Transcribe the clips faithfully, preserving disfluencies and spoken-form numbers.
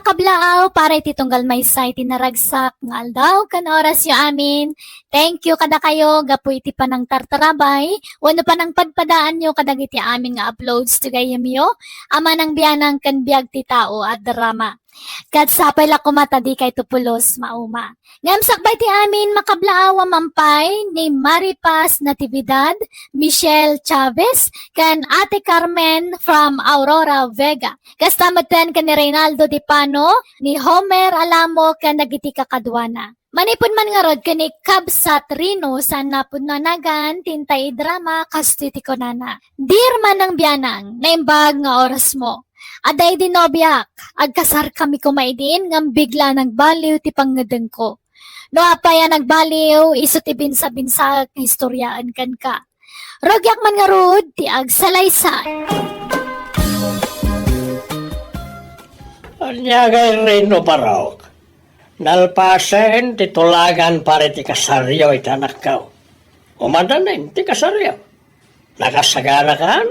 Kablaaw, para iti tunggal maysa iti naragsak nga aldaw ken orasyo amin. Thank you kadakayo gapu iti panangtartarabay wenno panangpadpadaanyo kadagiti amin nga uploads ti gayyemyo a manang bianang ken biag ti tao a drama. Ket sapay la koma ta dikayto pulos mauma. Ngem sakbay ti amin, makablaaw a mampay ni Mari Paz Natividad, Michelle Chavez, ken Ate Carmen from Aurora, Vega. Kasta metten ken ni Reynaldo Di Pano, ni Homer Alamo, ken dagiti kakaduana. Manipud man ngarud ken ni Kabsat Rino, saan a pudno a nagan ti intay idrama, kastoy ti kunana, "Dear Manang Bianang, naimbag nga orasmo. Adda idi nobiak, agkasarkami koma idin ngem bigla a nagbaliw ti pangngedengko. No apay a nagbaliw, isu ti binsabinsaek nga istoriaen kenka. Rugiak man ngarud ti agsalaysay." Ania ngay, Rino Barok? Nalpasen ti tulagan para iti kasaryo iti anakko. Umadanen ti kasaryo. Nakasaganakan?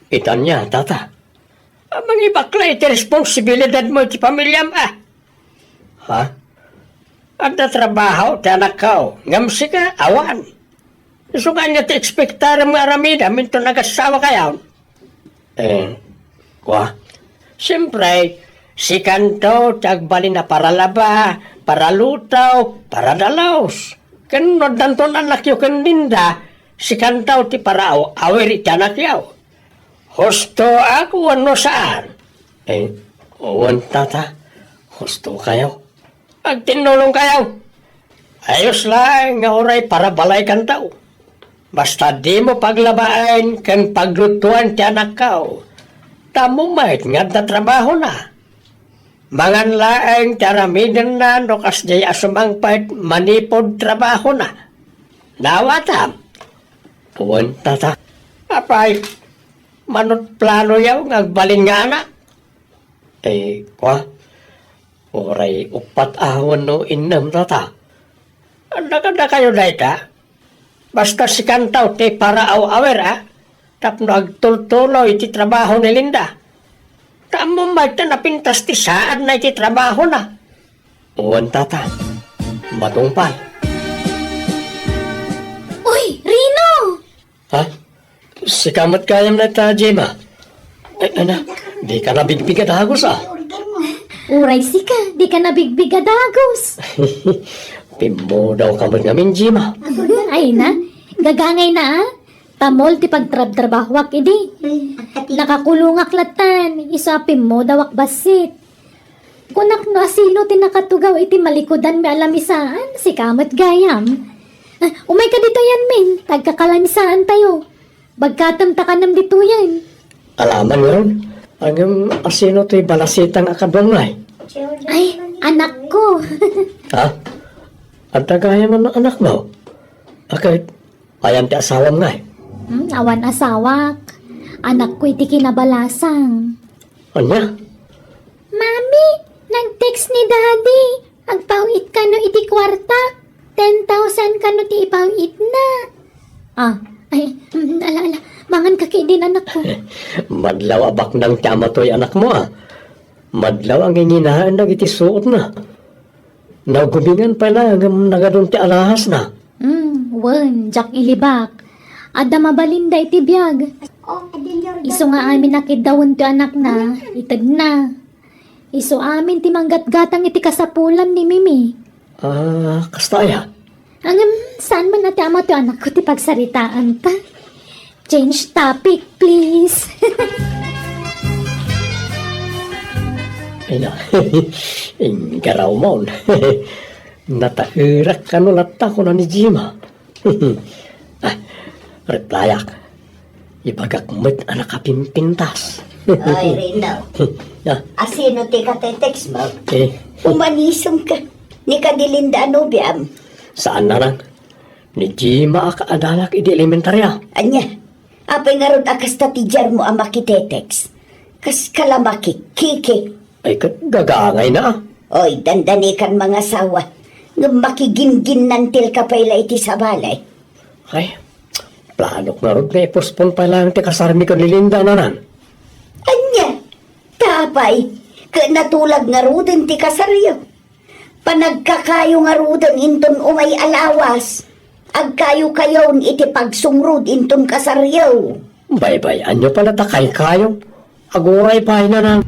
Ita ania, tata? A, mangibakla iti responsibilidadmo iti pamiliam, a. Ha? Adda trabaho ti anakko, ngem sika, awan. Isu nga ania ti ekspektarem nga aramidem inton agasawa kayon? Eh, kua? Siempre, sikanto ti agbalin a paralaba, paraluto, paradalus. Ken no addanton annakyo ken Linda, sikanto ti paraaw-awir iti anakyo. Husto ako wenno saan? Eh, wen, tata. Husto kayo. Agtinnulong kayo. Ayos laeng nga uray parabalaykanto. Basta dimo paglabaen ken paglutuan ti anakko. Tammo met nga adda trabahona. Mangan laeng ti aramidenna no kasdiay a sumangpet manipud trabahona. Naawatam? Wen, tata. Apay, manut planoyo nga agbalin nga anak? Eh, kua? Uray uppat a wenno innem, tata. Adda kadakayo dayta? Basta sikanto ti paraaw-awir, a, tapno agtultuloy iti trabaho ni Linda. Ta ammom met ta napintas ti saadna iti trabahona. Wen, tata. Matungpal. Uy, Rino! Ha? Sika met gayam dayta, Gemma. Ay, ana, dika nabigbig a dagus, a. Uray sika, dika nabigbig a dagus. Pimmodawka met ngamin, Gemma. Ay na, gagangayna, a. Tamol ti pagtrabtrabahoak idi. Nakakulongak lattan, isu a pimmodawak bassit. Kunak no asino ti nakatugaw iti malikudanmi a lamisaan, sika met gayam. Ah, umayka ditoyen, Min, ta agkakalamisaantayo. Bagkatem ta kanem ditoyen. Alaman ngarud, ngem asino toy balasitang a kaduam ngay? Ay, anakko. Ha? Adda gayam a anakmo? Aket, ayan ti asawam ngay? Hmm, awan asawak. Anakko iti kinabalasang. Ania? Mami, nag-text ni Daddy. Agpaw-it kano iti kuarta. Ten thousand kano ti ipaw-itna. Ah, ay, mm, ala, ala. Mangan ka ketdin, anakko. Madlaw a baknang ti amatoy anakmo, a. Madlaw a nginginaen dagiti suotna. Nagumingan pay laeng ngem nagadun ti alahasna. Hmm, wen, diak ilibak. Adda mabalinda iti biag. Isu nga amin a kiddawento anakna, itedna. Isu amin ti manggatgatang iti kasapulan ni Mimi. Ah, kasta aya? Ngem, saan man a ti amatoy anakko ti pagsaritaanta? Change topic, please. Ay na, inggarawmon. Nataerak kano latta, kuna ni Gemma. Ah, replyak. Ibagak met a nakapimpintas. Ay, Rino. Ah. Asino ti katetext mo? Eh. Umanisem ka. Ni ka di Linda a nobiam. Saan, nanang? Ni Gemma a kaadalak idi elementarya. Ania? Apay ngarud a kasta ti diarmo a makitetext? Kas kala makikiki. Ay, ket gagangayna, a. Oy, dandani kan mangasawa. Ngem makiginginnantilka pay la iti sabali. Ay, planok ngarud nga i-postpone pay laeng ti kasarmi ken ni Linda, nanang. Ania? Ta apay, Ket natulag ngaruden ti kasaryo. Panagkakayo ngaruden inton umay a lawas. Agkayo-kayon iti pagsungrod inton kasaryo. Baybay-anyo pay la ta kaykayo. Aguray pay, Nanang.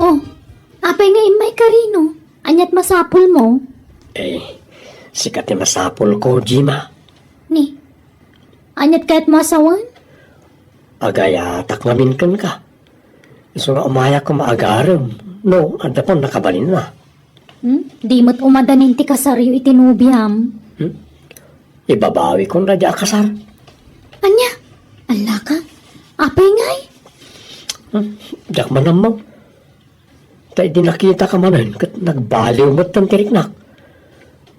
Oh, apay nga immayka rino? Ania't masapulmo? Eh, sika ti masapulko, Jima. Ni, ania't kayatmo a sawen? Agayatak ngamin kenka. Isu nga umayak koma agarem no adda pay nakabalinna. Hmm? Di met umadanin ti kasaryo iti nobiam. Hmm? Ibabawikon daydi a kasar. Ania? Allaka? Apay ngay? Hmm? Diak man ammo. Ta idi nakitaka manen ket nagbaliw metten ti riknak.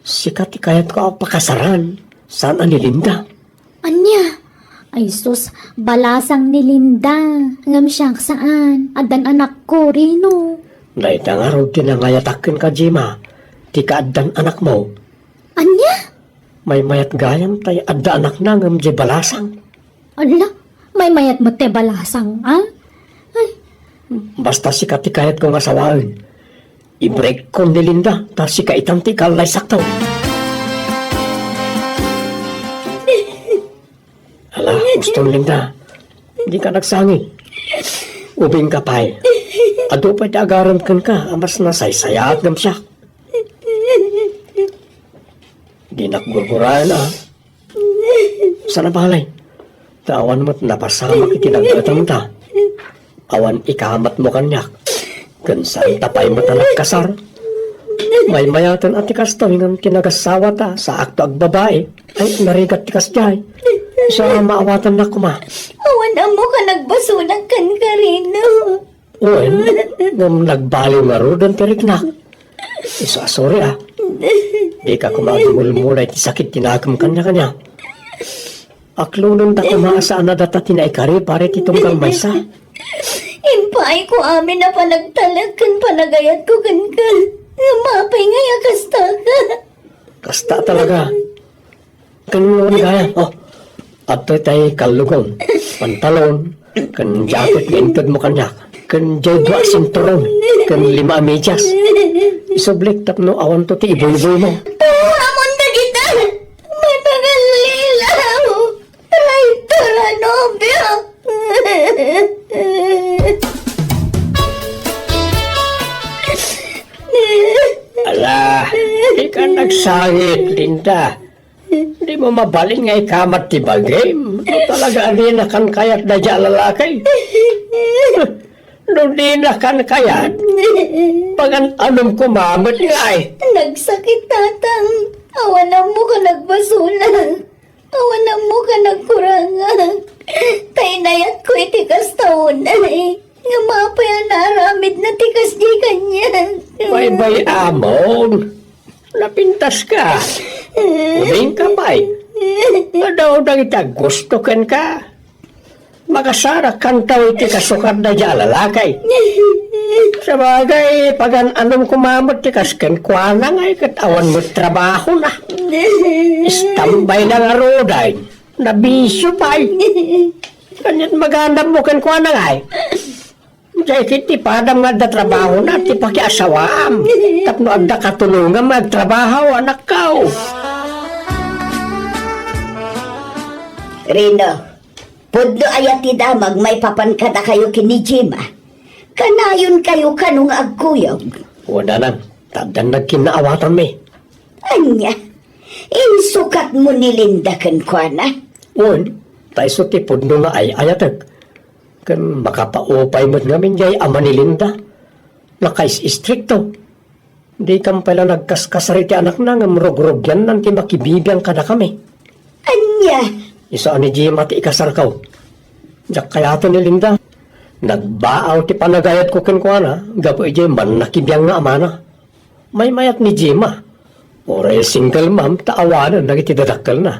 Sika ti kayatko a pakasaran, saan a ni Linda. Ania? Ay sus, balasang ni Linda. Ngem siak saan. Addan anakko, Rino. Dayta ngarud ti nangayatak kenka, Jima. Ti kaaddan anakmo. Ania? Maymayat gayam tay adda anakna ngem diay balasang. Ala, maymayat met ti balasang, a? Ay. Basta sika ti kayatko nga sawaen. Ibrekkon ni Linda, ta sika itan ti ikallay sakto. Ala, uston Linda. Dika nagsangit. Ubingka pay. Adu pay ti agarem kenka a mas nasaysayaat ngem siak. Dinak gurguraen a. Saan a balay. Ta awan met napasamak iti daggetem ta. Awan ikamatmo kaniak. Ken saan ta pay met a nagkasar. Maymayaten a ti kastoy ngem ti nagasawata, saakto agbabai. Ay, narigat ti kasdiay. Isu a maawatannak koma. Awan ammo ka nagbasolak kenka, Rino. Wen, ngem nagbaliw ngaruden ti riknak. Isu a sorry a. Dika koma agmulmula iti sakit ti nakem kaniak. Aklonenta koma a saan a data ti naikari para iti tunggal maysa. Impaayko amin a panagtalek ken panagayatko kenka. Ngem apay ngay a kastaka? Kasta talaga. Ken wen gayam, oh, adtoy tay kallugon, pantalon, ken jacket nga intedmo kaniak, ken diay dua a sinturon, ken lima a medyas. Isublik tapno awanto ti ibuyboymo. Turamon dagita! Managallilaw! Traitor a nobio! Ala, dika nagsangit, Linda. Dimo mabalin nga ikamat ti bagim. No talaga a dina kan kayat daydiay a lalaki. No dina kan kayat, pagan-anom koma met ngay. Nagsakit, Tatang. Awan ammo ka nagbasolak. Awan ammo ka nagkurangak. Ta inayatko iti kasta unay. Ngem apay a naaramidna ti kasdiay kaniak? Baybay-amon. Napintaska. Ubingka pay. Adu dagiti aggusto kenka. Makasarak kantaw iti kasukar daydiay a lalaki. Sabagay, pagan-anom koma met ti kas kenkuana ngay ket awan met trabahona. Istambay na ngaruden. Nabisio pay. Kaniat maganabmo kenkuana ngay. Diay ket ti padam nga adda trabahona ti pakiasawaam. Tapno adda katulongam nga agtrabaho, anakko. Rino, pudno aya ti damag maipapan kadakayo ken ni Jima? Kanayonkayo kano nga agkuyog? Wen, Nanang, ta addan nagkinnaawatanmi. Ania? Insukatmo ni Linda kenkuana? Wen, ta isu ti pudno nga ay-ayatek. Ken makapaupay met ngamin diay ama ni Linda. Nakais-istrikto. Dikam pay la nagkaskasar iti anakna ngem rugrugyannan ti makibibiang kadakami. Ania? Isu a ni Jima ti ikasarko. Diak kayaten ni Linda. Nagbaaw ti panagayatko kenkuana gapu idiay mannakibiang nga amana. Maymayat ni Jima. Uray single mom ta awanen dagiti dadakkelna.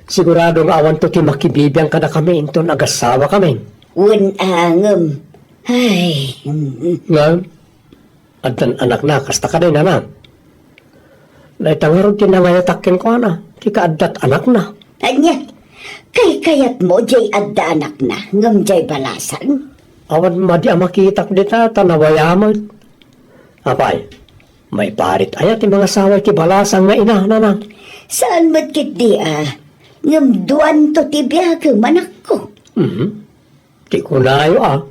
Sigurado nga awanto ti makibibiang kadakami inton agasawakami. Wen, ngem. Ay. Ngem? Addan anakna, kasta kadi, Nanang. Dayta ngarud ti nangayatak kenkuana, ti kaaddat anakna. Ania? Kaykayatmo jay adda anakna ngem jay balasan? Awan madi a makitak dita ta nawaya met. Apay, maiparit aya ti mangasawa iti balasan nga ina, Nanang? Saan met ketdi a, ngem duanto ti biagem, anakko. Mhm. Ti kunayo a.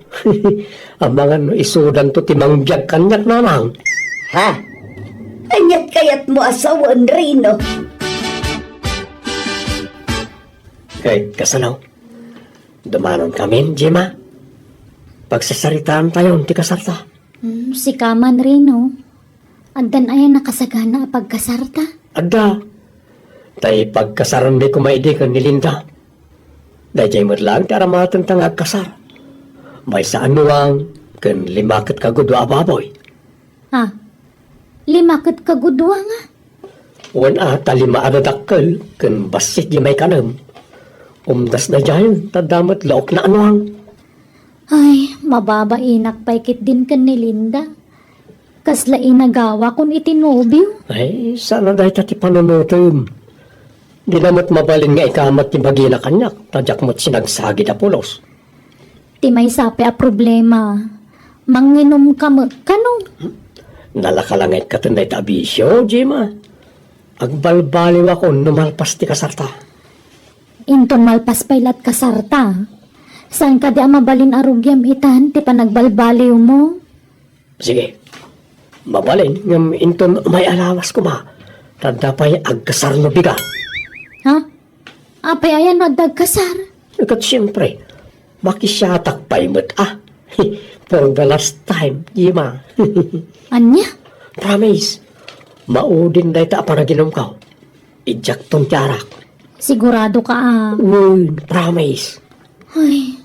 Amangan no isudanto ti mangbiag kaniak, Nanang. Ha? Aniat kayatmo a sawen, Rino? Ket kasano? Dumanonkamin, Gemma. Pagsasaritaantayon ti kasarta. Hmm, sika man, Rino. Addan aya nakasagana a pagkasarta? Adda. Tay pagkasaranmi koma idi ken ni Linda. Daydiay met laeng ti aramatenta nga agkasar. Maysa a nuang ken lima ket kagudua a baboy. Ah, lima ket kagudua nga? Wen a, ta lima a dadakkel ken bassit diay maikanem. Umdas daydiayen, ta adda met laokna a nuang. Ay, mababainak pay ketdin ken ni Linda. Kasla inagawakon iti nobio. Ay, saan a dayta ti panunotem. Dina met mabalin nga ikamat ti bagina kaniak, ta diak met sinagsagid a pulos. Ti maysa pay a problema, manginomka met kano? Nalaka la nga ikkaten dayta a bisio, Gemma. Agbalbaliwakon no malpas ti kasarta. Inton malpas pay la't kasarta, saan kadi a mabalin a rugiam itan ti panagbalbaliwmo? Sige. Mabalin, ngem inton may alawas koma, ta adda pay agkasar no bigat. Ha? Apay aya no adda agkasar? Ket siempre, makisiatak pay met a. For the last time, Gemma. Ania? Promise. Maudin dayta a panaginumko. Idiakton ti arak. Sigurado ka a? Wen, promise. Ay,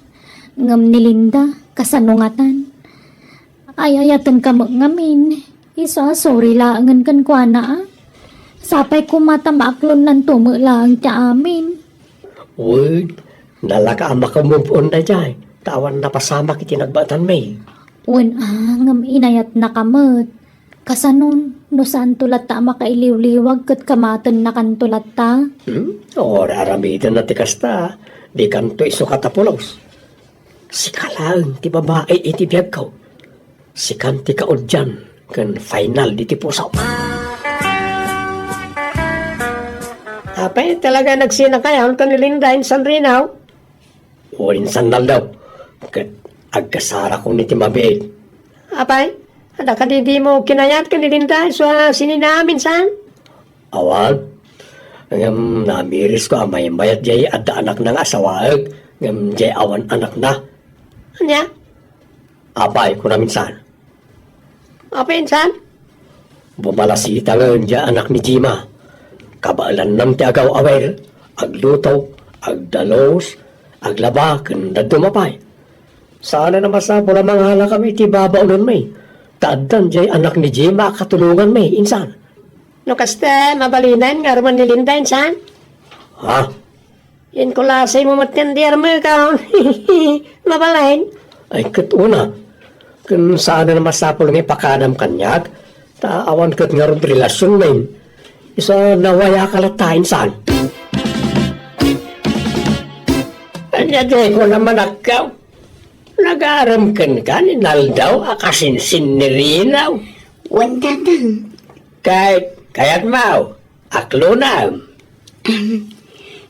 ngem ni Linda, kasano ngatan? Ay-ayatenka met ngamin. Isu a sorry laengen kenkuana a. Sapay koma ta maaklonnanto met laeng ti amin. Wen, nalaka a maka-move on daydiay, ta awan napasamak iti nagbaetanmi. Wen a, ngem inayatnaka met. Kasanon, no saanto latta a makailiwliwag ket kamatennakanto latta? Hmm? O, ar-aramidenna ti kasta, dikanto isukat a pulos. Sika laeng ti babai iti biagko. Sikan ti kaudian ken final diti puso. Apay, talaga nagsinakayon ken ni Linda insan Rino? Wen insan Naldaw, ket agkasarakon iti mabiit. Apay, adda kadi dimo kinayat ken ni Linda isu a sininaam insan? Awan. Ngem namirisko a maymayat jay adda anakna nga asawaek, ngem jay awan anakna. Ania? Apay, kunam insan. Apay insan? Bumalasitengen jay anak ni Gemma. Kabaelannam ti agaw-awer, agluto, agdalus, aglaba, ken dadduma pay. Saan a masapul a mangalakam iti babaonenmi, ta addan jay anak ni Gemma a katulonganmi, insan. No kasta, mabalinen nga aruman ni Linda, insan? Ha? Inkulasaymo met ti armekon. Mabalin? Ay, ket una, ken saan a masapul nga ipakadam kaniak, ta awan ket ngarud relasionmi. Isu a nawayaka latta, insan. Ania, di ko naman agkaw. Nagarem kenka ni Naldaw a kasinsin ni Rino? Wen, Tatang. Kay, kayatmo, aklonam. Ahem.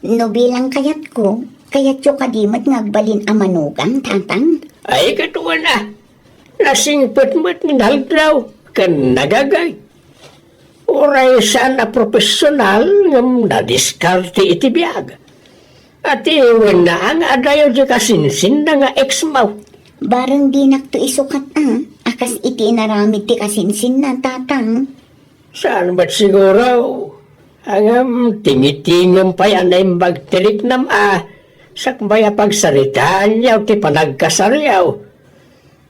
No bilang kayatko, kayatyo kadi met nga agbalin a manugam, Tatang? Ay, ket wen a. Nasingpet met ni Naldaw ken nagagayat. Uray saan a profesional ngem nadiskarte iti biag. Atiwenna nga adayo di kasinsinna nga ex-mo. Bareng dinakto isukat a, a kas iti inaramid ti kasinsinna, Tatang. Saan met siguro? Ngem tingitingem pay a naimbag ti riknam a sakbay a pagsaritaanyo ti panagkasaryo.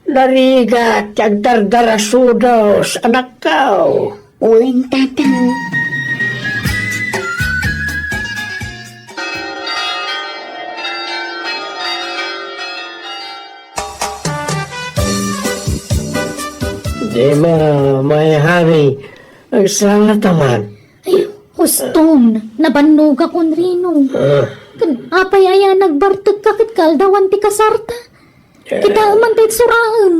Narigat ti agdardarasudos, anakko. Wen, Tatang. Gemma, my honey, agsala ta man. Ay, Puston, nabannogak, Wen Rino. Ah. Ken apay aya nagbartekka ket kaaldawan ti kasarta? Eh. Kitaem man ta itsuraem.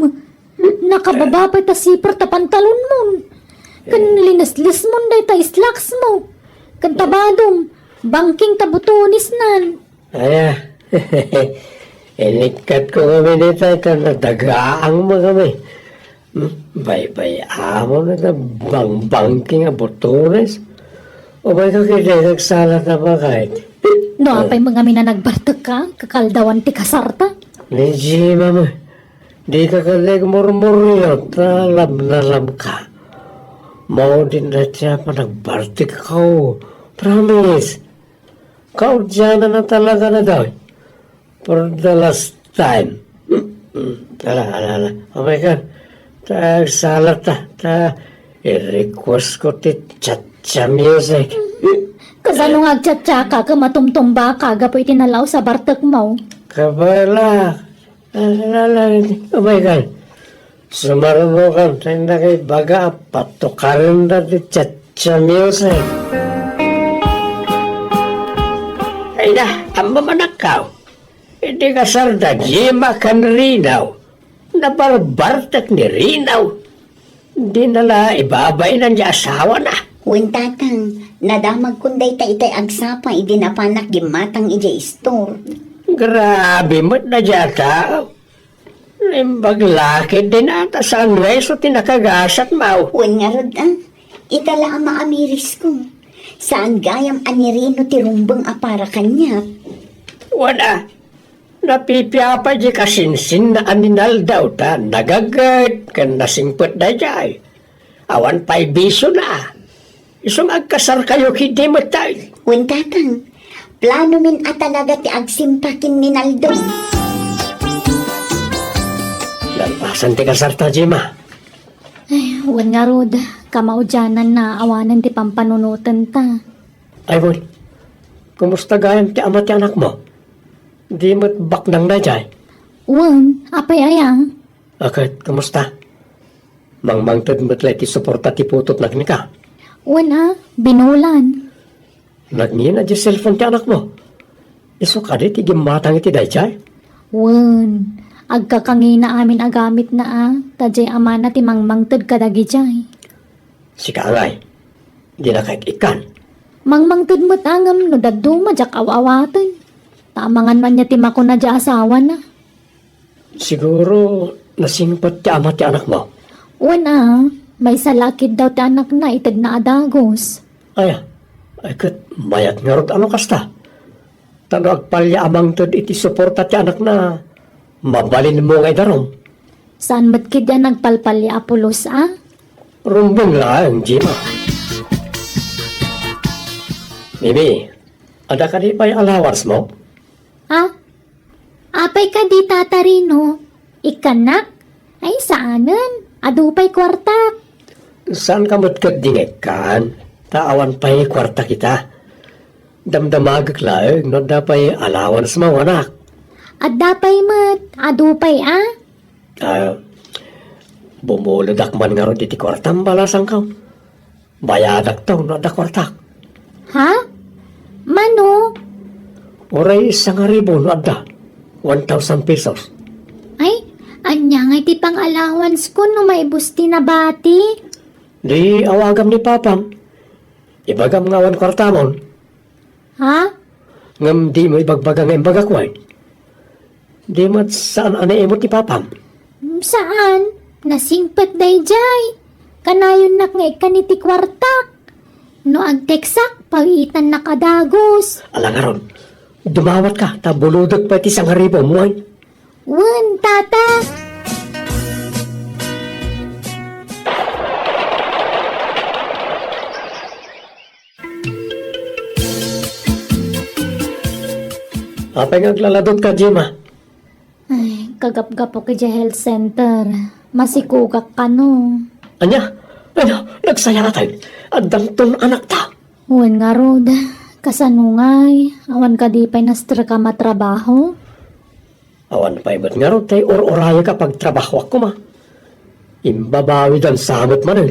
Nakababa pay ta zipper ta pantalonmon. Ken lineslesmon dayta slacks mo. Ken ta badom, bangking ta butonesnan. Aya, inikkatko kami dita, ita nadagaangmo kami. Hmm, baybay-amon ita bangbangking a butones. Umayka ketdi, nagsala ta bakay. No apay met ngamin a nagbartekka, kaaldawan ti kasarta? Ni Jima mo, dika ketdi agmurmuriaw, ta labnalabka. Maudin dayta a panagbartekko. Promise. Kaudiananna talaga daytoy. For the last time. Ala, ala, ala. Umayka. Ta, nagsala ta. Ta, i-request ko ti cha-cha music. Kasano nga agcha-chaka ket matumtumbaka gapu iti nalaus a bartekmo? Kabala. Ala, ala, ala. Umayka. Sumarnokan, ta innak ibaga a patukarenda ti cha-cha music. Ay na, ammom a nakkaw. Iti kasarda Jima ken Rino, nabarbartek ni Rino. Dina la ibabain ti asawana. Wen, tatang, nadamagkon dayta itay agsapa idi napanak gimmatang idiay istor. Grabe met dayta a tao. Naimbag la ketdin a ta saan nga isu ti nakagasat, maw. Wen ngarud a, ita la a maamirisko. Saan gayam a ni Rino ti rumbeng a para kaniak. Wen a, napipiapay di kasinsinna a ninaldaw ta nagaget ken nasingpet daydiay. Awan pay bisiona. Isu nga agkasarkayo ketdi met tay. Wen, tatang, planomin a talaga ti agsimpa ken ni Naldo. Nalpasan ti kasarta, Jima. Ay, wen ngarud, kamaudiananna awanen ti pampanunotenta. Ay, wen, kumusta gayam ti ama ti anakmo? Di met baknang daydiay? Wen, apay aya? A ket, kumusta? Mangmangted met la iti suporta ti putotna kenka? Wen a, binulan. Nagngina diay cellphone ti anakmo? Isu kadi ti gimmatang iti daydiay? Wen, agkakangina amin a gamitna a, ta diay amana ti mangmangted kadagidiay. Sika ngay, dinaka ik-ikkan. Mangmangted met a ngem no dadduma diak aw-awaten. Ta amangan man nia ti makuna diay asawana. Siguro, nasingpet ti ama ti anakmo? Wen a, maysa la a kiddaw ti anakna itedna a dagus. Aya, ay ket mayat ngarud a no kasta. Ta no agpalya a mangted iti suporta ti anakna, mabalinmo nga idarum. Saan met ketdi a nagpalpalya a pulos a? Rumbeng laeng, Jima. Mimi, adda kadi pay allowance mo? A? Apay kadi, Tata Rino? Ikkannak? Ay, saanen. Adu pay kuartak. Saanka met ketdi nga ikkan, ta awan pay kuartak ita. Damdamagek laeng no adda pay allowance mo, anak. Adda pay met. Adu pay a? Ah, bumulodak man ngarud iti kuartam, balasangko. Bayadakto no adda kuartak. Ha? Mano? Uray sangaribu no adda. One thousand pesos. Ay, ania ngay ti pang-allowance ko no maibus ti nabati? Di awagam ni papam. Ibagam nga awan kuartamon. Ha? Ngem dimo ibagbaga nga imbagak, wen? Di met saan a naimut ni papam? Mm, saan. Nasingpet daydiay. Kanayonnak nga ikkan iti kuartak. No agteksak, pawiitannak a dagus. Ala ngarud, dumawatka, ta bulodek pay ti sangaribum, wen? Wen, Tata. Apay nga aglaladutka, Jima? Ay, kagapgapok idiay health center. Masikogak kano. Ania? Ania? Nagsayaat. Addanton anakta. Wen ngarud, kasano ngay? Awan kadi pay nasterka a trabaho? Awan pay met ngarud tay ur-urayek a pagtrabahoak koma. Imbabawidan sa met manen.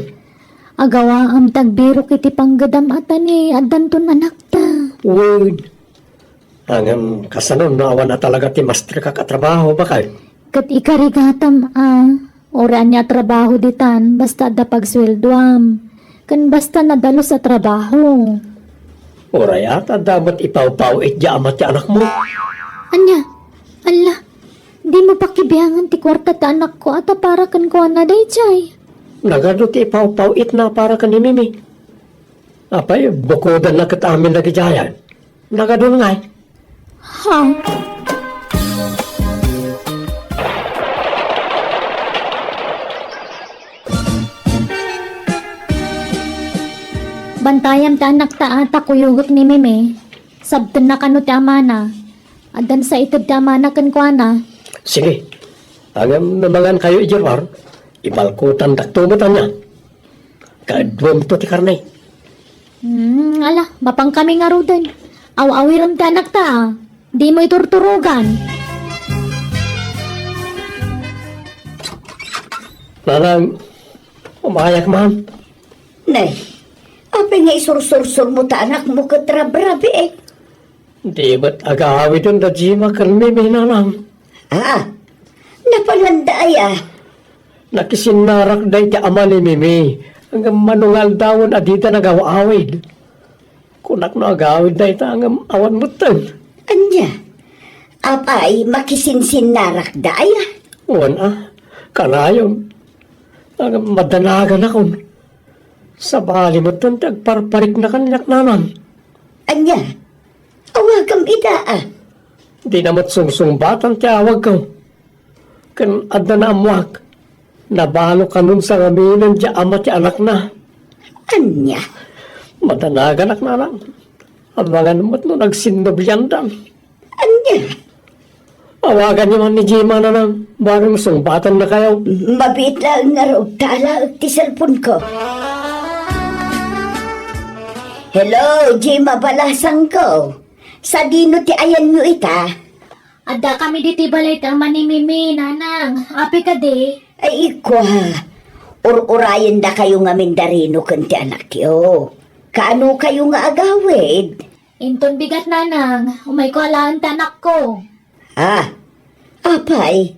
Agawaam ti agbirok iti panggedam a ta ni addanton anakta. Wen. Ngem kasano no awan a talaga ti masterka a trabaho, baket? Ket ikarigatam a, uray ania a trabaho ditan, basta adda pagsueldoam. Ken basta nadalus a trabaho. Uray a, ta adda met ipawpaw-it diay ama ti anakmo. Ania? Alla, dimo pakibiangan ti kuarta ti anakko a ta para kenkuana daydiay. Nagadu ti ipawpaw-itna para ken ni Mimi. Apay, bukodenna ket amin dagidiayen. Nagadu ngay. Ha? Bantayam ti anakta a ta kuyogek ni Mimi. Sabtenna kano ti amana. Addan sa ited ti amana kenkuana. Sige. Ngem no mangankayo idiay ruar, ibalkotandakto met ania. Kaduamto ti karne. Hmm, ala, mapankami ngaruden. Aw-awirem ti anakta, a. Dimo iturturogan. Nanang, umayak man. Nay, apay nga isursursurmo ta anakmo ket rabrabiek? Di met agawiden da Jima ken Mimi, nanang. Ah, napananda aya? Nakisinnarakda iti ama ni Mimi. Ngem mano nga aldawen a dida nagaw-awid. Kunak no agawid dayta ngem awan metten. Ania? Apay, makisinsinnarakda aya? Wen a, kanayon. Ngem madanaganakon. Sabali metten ti agparparikna kaniak, nanang. Ania? Awagam ida a. Dina met sungsungbatan ti awagko. Ken adda naammoak, nabalo kanon sangaminen diay ama ti anakna. Ania? Madanaganak, nanang. Amangan met no nagsinnubliandan. Ania? Awaganyo man ni Jima, nanang, bareng sungbatan na kayo. Mabiit laeng ngarud ta alaek ti cellphone ko. Hello, Jima balasangko. Sadino ti ayanyo ita? Adda kami ditoy balay ti ama ni Mimi, nanang. Apay kadi? Ay, ikwa. Ur-urayendakayo ngamin da Rino ken ti anakyo. Kaano kayo nga agawid? Inton bigat, nanang. Umayko alaen ti anakko. Ah, apay,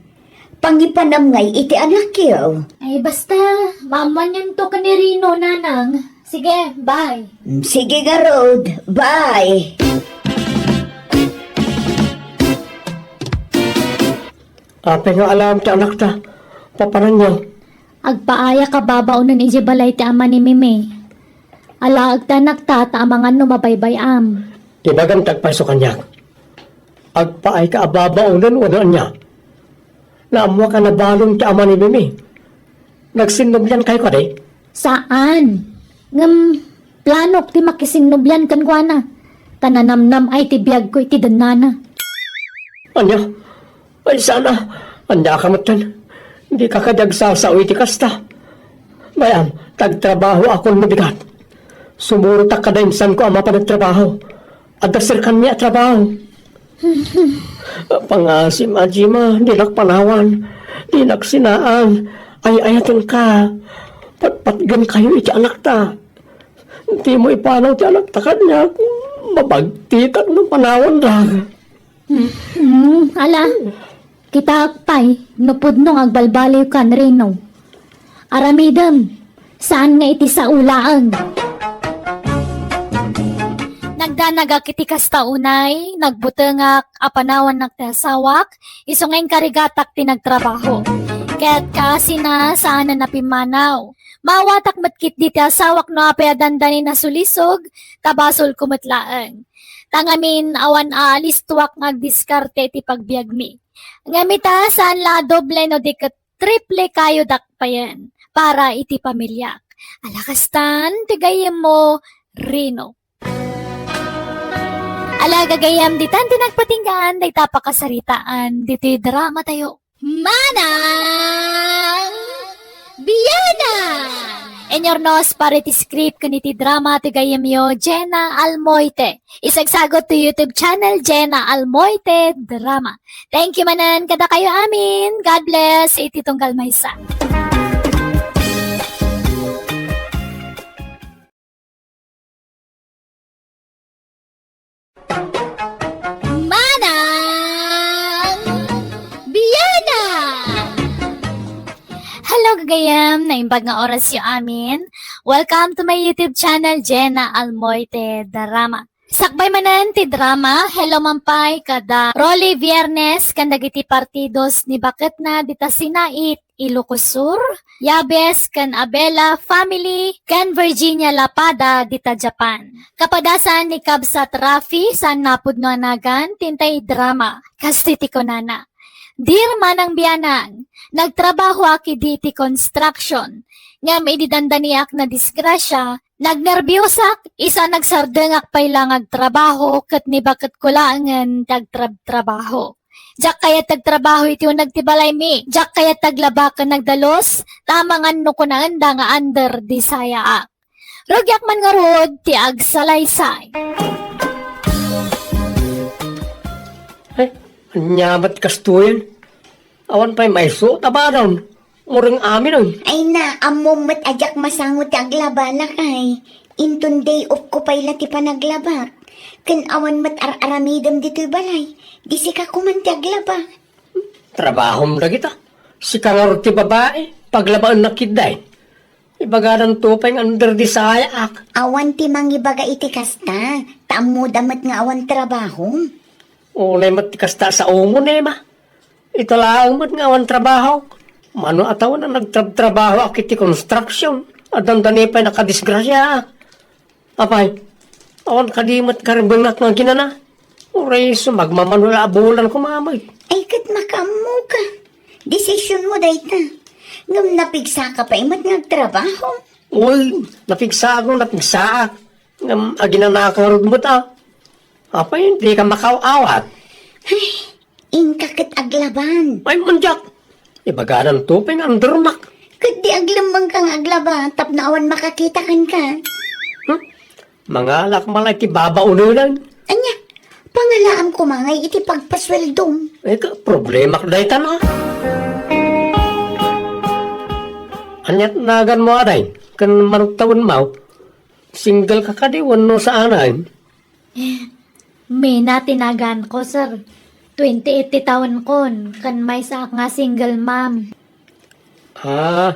pangipanam ngay iti anakyo. Ay, basta, maammoanyonto ken ni Rino, nanang. Sige, bye. Mm, sige ngarud, bye. Apay nga alaem ti anakta, papananyo? Agpaayak a babaonen idiay balay ti ama ni Mimi. Alaek ti anakta ta amangan no mabaybay-am. Ibagam ti agpayso kaniak. Agpaayka a babaonen wenno ania? Naammoak a nabalon ti ama ni Mimi. Nagsinnubliankayo kadi? Saan. Ngem planok ti makisinnublian kenkuana. Ta nanamnam-ay ti biagko iti dennana. Ania? Ay, sana. Ania ka metten? Dika kadi agsasao iti kasta. Bay-am, ta agtrabahoakon no bigat. Sumurotak kada insanko a mapan agtrabaho. Adda serkanmi a trabaho. Pangasim a Jima, dinak panawan. Dinak sinaan. Ay-ayatenka. Patpatgenkayo iti anakta. Dimo ipanaw ti anakta kaniak. Mabagtitak no panawandak. Hmm, ala, kitaek pay no pudno nga agbalbaliwkan, Rino. Aramidem, saan nga iti sao laeng. Nagdanagak iti kasta unay, nagbutengak a panawannak ti asawak, isu nga inkarigatak ti nagtrabaho. Ket kaasina, saanen a pimmanaw. Maawatak met ketdi ti asawak no apay a dandani nasulisog, ta basolko met laeng. Ta ngamin, awan a alistoak nga agdiskarte iti pagbiagmi. Ngem ita, saan la a doble no di ket triple kayo dakpayen para iti pamiliak. Ala kastan, ti gayyemmo, Rino. Ala, gagayyem, ditan ti nagpatinggaan dayta pakasaritaan ditoy drama tayo. Manang Biana! Inurnos para iti script ken iti drama ti gayyemyo, Jenna Almoite. Isagsagot to YouTube channel, Jenna Almoite Drama. Thank you manen kadakayo amin. God bless iti tunggal maysa. Gayam, naimbag nga orasyo amin. Welcome to my YouTube channel, Jenna Almoite Drama. Sakbay manen ti drama, hello man pay kada Rolly Viernes ken dagiti partidos ni baketna dita Sinait, Ilocos Sur, Yabes ken Abela family, ken Virginia Lapada dita Japan. Kapadasan ni Kabsat Rafi, saan napudno a nagan, ti intay drama. Kastoy ti kunana. Dear Manang Bianang, nagtrabahoak idi ti construction. Ngem idi dandaniak nadisgrasia, nagnerbiosak, isu a nagsardengak pay la nga agtrabaho ket ni baketko laengen ti agtrabtrabaho. Diak kayat ti agtrabaho iti uneg ti balaymi. Diak kayat ti aglaba ken agdalus, ta amangan no kunaenda nga under disayaak. Rugiak man ngarud ti agsalaysay. Ay, ania met kastoyen? Awan pay maysu, tabadon. Mureng amin, oy. Ay na, ammom met a diak masango ti aglaba, lakay. Inton day off ko pay la ti panaglabak. Ken awan met ar-aramidem ditoy balay. Di sika koman ti aglaba. Trabahom dagita. Sika ngarud ti babai, paglabaennak ketdi. Ibagadanto pay nga under disayaak. Awan ti mangibaga iti kasta, ta ammoda met nga awan trabahom. Unay met ti kasta a saom, Ema. Ita laeng met nga awan trabaho. Mano a tawen a nagtrabtrabahoak iti construction, a dandani pay nakadisgrasia. Apay, awan kadi met karibengak nga aginana? Uray isu magmamano la a bulan koma met. Ay, ket makaammoka. Desisionmo dayta. Ngem napigsaka pay met nga agtrabaho. Uy, napigsaak no napigsaak. Ngem aginanaak ngarud met a. Apay, dika makaaw-awat? Ay, inka ket aglaban. Ay, mandiak. Ibagadanto pay nga undernak. Ket di aglemmengka nga aglaba tapno awan makakita kenka. Hmm? Mangalak malay ti babaonen. Ania, pangalaam koma ngay iti pagpasueldom. Ay, ka, problemak dayta na. Ania ti naganmo, aday? Ken manong tawenmo? Single ka kadi wenno saanen? Mina ti naganko, sir. Twenty-eight ti tawenkon, ken maysaak nga single mom. Ah,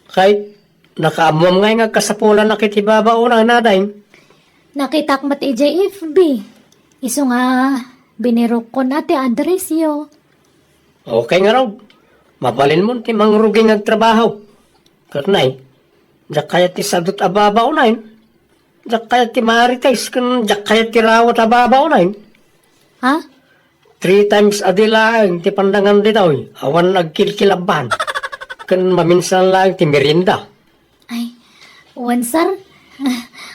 kay, nakaammoam ngay nga agkasapulanak iti babaonen, aday? Nakitak met idiay F B. Isu nga, binirukkon a ti addressyo. Okay ngarud. Mabalinmon ti mangrugi nga agtrabaho. Ket nay, diak kayat ti sadut a babaonen. Diak kayat ti marites ken diak kayat ti rawat a babaonen. Ha? Three times a day laeng ti pandangan ditoy, awan agkilkilabban. Ken maminsan laeng ti merienda. Ay, wen, sir.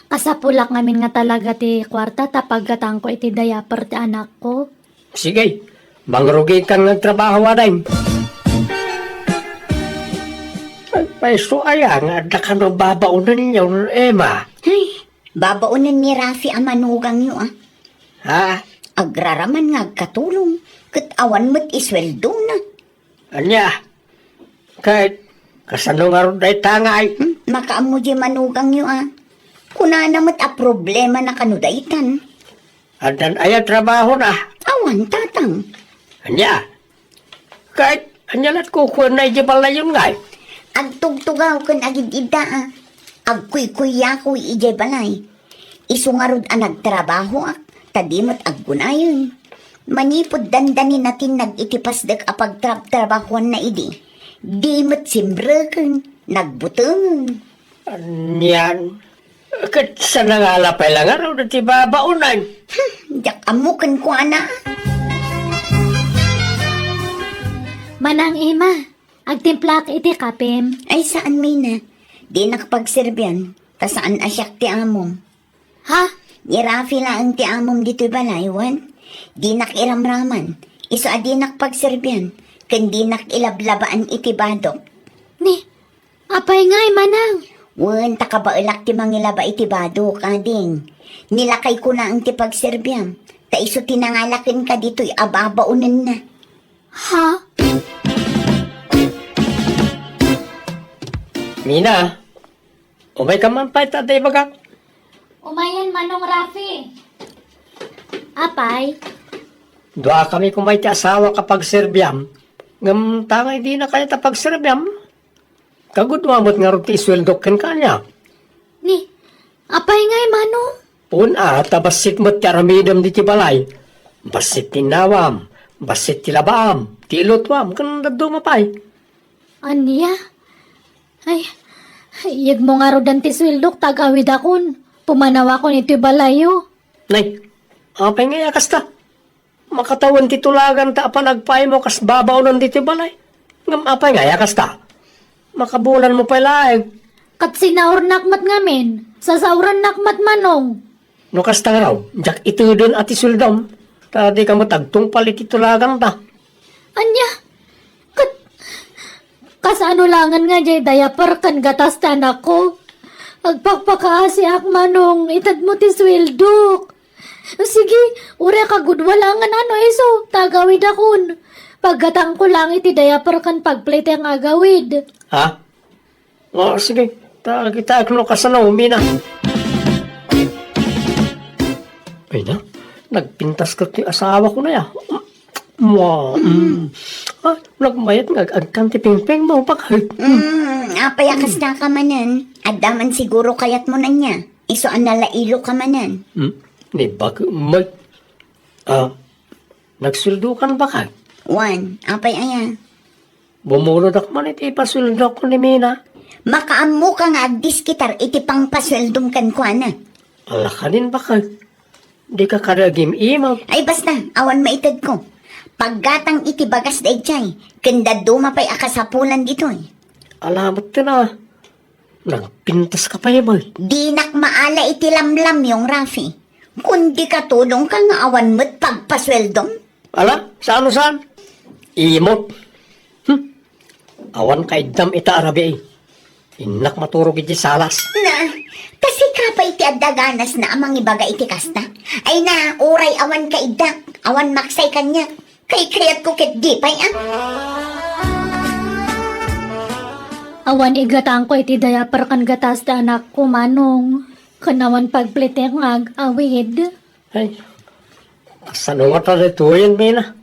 Kasapulak ngamin nga talaga ti kuarta ta paggatangko iti diaper ti anakko. Sige, mangrugikan nga agtrabaho, aday. Ay, maysu aya nga adda kano babaonenyo, Ema? Ay, babaonen ni Rafi a manugangyo, a. Ha? Agraraman nga agkatulong, ket awan met isueldona. Ania? Ket, kasano ngarud dayta ngay? Hmm, makaammo diay manugangyo, a. Kunana met a problemana kano daytan. Addan aya trabahona? Awan, tatang. Ania? Ket, ania lat kukuenna idiay balayon ngay? Agtugtugaw ken agid-idda, a. Agkuykuykuyakoy idiay balay. Isu ngarud a nagtrabahoak, ta di met aggunayen. Manipud dandani natinnag iti pasdek a pagtrabtrabahoanna idi, di met simreken, nagbutengen. Anian? Ket sa nangala pay la ngarud ti babaonen? Hmm, diak ammo kenkuana. Manang Ima, agtimplaak iti kapem. Ay, saan, Mina. Dinak pagserbian, ta saan a siak ti amom. Ha? Ni Rafi laeng ti amom ditoy balay, wen? Dinak iramraman. Isu a dinak pagserbian, ken dinak ilablabaan iti badok. Ni, apay ngay, manang? Wen, ta kabaelak ti mangilaba iti badok, ading. Ni lakayko laeng ti pagserbiam, ta isu ti nangala kenka ditoy a babaonenna. Ha? Mina, umayka man pay ta adda ibagak. Umayen, Manong Rafi. Apay? Duakami koma iti asawak a pagserbiam. Ngem ta ngay dina kayat a pagserbiam? Kagudua met ngarud ti isueldok kenka ania? Ni, apay ngay, Manong? Pun a, ta bassit met ti aramidem ditoy balay. Bassit ti innawam, bassit ti labaam, ti ilutuam, ken dadduma pay. Ania? Ay, iyegmo ngaruden ti sueldok ta agawidakon. Pumanawakon itoy balayyo. Nay, apay ngay a kasta? Makatawen ti tulaganta a panagpaaymo kas babaonen ditoy balay. Ngem apay ngay a kasta? Makabulanmo pay laeng. Ket sinaornak met ngamin, sasaorannak met, Manong. No kasta ngarud, diak iteden a ti sueldom, ta dika met agtungpal iti tulaganta. Ania? Ket kasano laengen nga diay diaper ken gatas ti anakko? Agpakpakaasiak, Manong, itedmo ti sueldok. Sige, uray kagudua laengen a no isu, ta agawidakon. Paggatangko laeng iti diaper ken pagplitek nga agawid. Ha? O, sige. Ta, kitaek no kasano, Mina. Ay na, nagpintas ket ti asawako na ya. Mua, mm. Ah, nagmayat nga ag-agkan ti pingpingmo, bakit? Mm, apay a kasta ka manen? Adda man siguro kayatmo ania. Isu a nalailo ka manen. Hmm? Ni bak-, may, ah, nagsueldokan bakit? Wen, apay aya? Bumulodak man iti ipasueldok ni Mina. Makaammoka nga agdiskitar iti pangpasueldom kenkuana. Ala kanin bakit? Dika kadi agim-imag. Ay, basta, awan maitedko. Paggatang iti bagas daydiay, ken dadduma pay a kasapulan ditoy. Ala met ten a. Nagpintas ka pay, bay. Dinak maala iti lamlamyong, Rafi. Kun dika tulongka nga awan met pagpasueldom. Ala, saan no saan? Imot. Hmm. Awan kaiddam ita a rabii. Innak maturog iti salas. Na, ta sika pay ti adda ganasna a mangibaga iti kasta. Ay na, uray awan kaiddak, awan maksay kaniak. Kaykayatko ket di pay a. Awan igatangko iti diaper ken gatas ti anakko, Manong. Ken awan pagplitek nga ag-awid. Ay, kasano ngata daytoyen, Mina?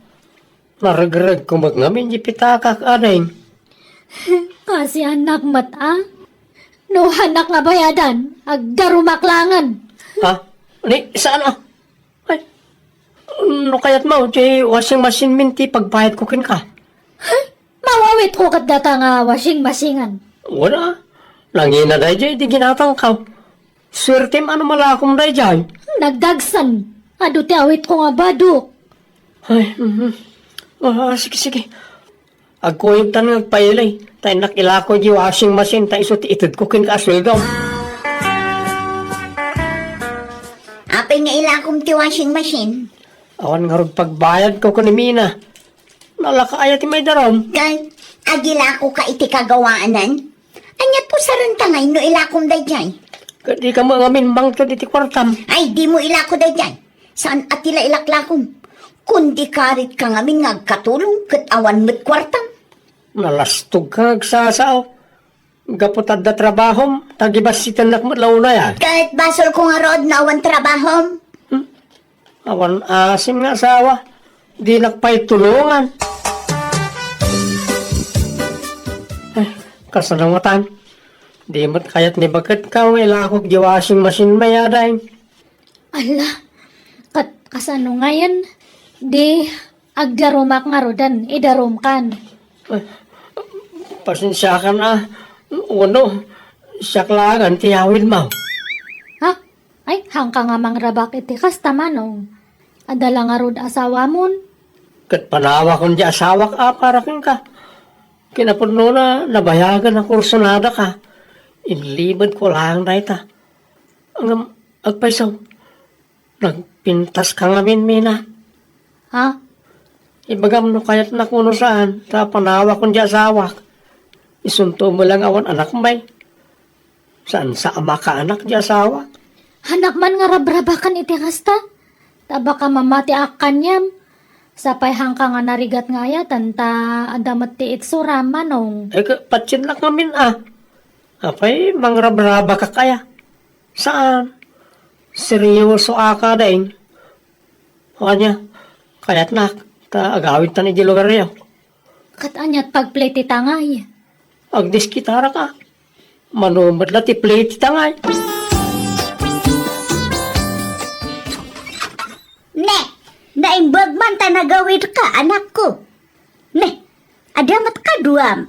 Naregregko met ngamin di pitakak, ading. Kasiannak met a? No hanak nga bayadan, agdarumak laengen. Ha? Ni, saan a? Ay, no kayatmo, ti washing machine min ti pagbayadko kenka. Ay, mawawitko ket data nga washing machine-an. Wala. Nangina daydiay di ginatangko. Suertem a no malakom daydiay. Nagdagsen. Adu ti awitko nga badok. Ay, mhm. Ah, sige, sige. Agkuyogtan nga agpaili, ta innak ilako di washing machine, ta isu ti itedko kenka a sueldom. Apay nga ilakom ti washing machine? Awan ngarud pagbayadko ken ni Mina. Nalaka aya ti maidarum? Kay, agilakoka iti kagawaanan? Ania pusarenta ngay no ilakom daydiay? Ket dika met ngamin mangted iti kuartam. Ay, dimo ilako daydiay. Saan a ti la ilaklakom? Kun di karitka ngamin nga agkatulong ket awan met kuartam. Nalastogka nga agsasao. Gapu ta adda trabahom, ta gibassitannak met la unay a. Ket basolko ngarud no awan trabahom. Hmm? Awan asim nga asawa, dinak pay tulongan. Ay, kasano ngatan? Di met kayat ni baket ka nga ilakok di washing machine, may ading. Ala, kat-, kasano ngayen? Di, agdarumak ngaruden, idarumkan. Ay, pasensiakan a, wenno, siak laengen ti awidmo. Ha? Ay, haanka nga mangrabak iti kasta, Manong. Adda la ngarud asawamon? Ket panawakon di asawak a para kenka. Kinapudnona, nabayagan a kursunadaka. Inlibedko laeng dayta. Ngem, agpayso, nagpintaska ngamin, Mina. Ha? Ibagam no kayatnak wenno saan, ta panawakon di asawak. Isunto met laeng awan anak, bay. Saan sa a makaanak di asawak? Hanak man nga rabrabakan iti kasta. Ta baka mamatiak kaniam. Sapay haanka nga narigat nga ayaten ta adda met ti itsuram, Manong. Ay, ka-, patsiennak ngamin a. Apay, mangrabrabakak aya? Saan? Seryoso a ka, daing. O ania, kayatnak, ta agawidtan iti lugaryo. Ket aniat pagplitita ngay? Agdiskitaraka. Mano met la ti play ti tangay. Ne, naimbag man ta nagawidka, anakko. Ne, adda met kaduam.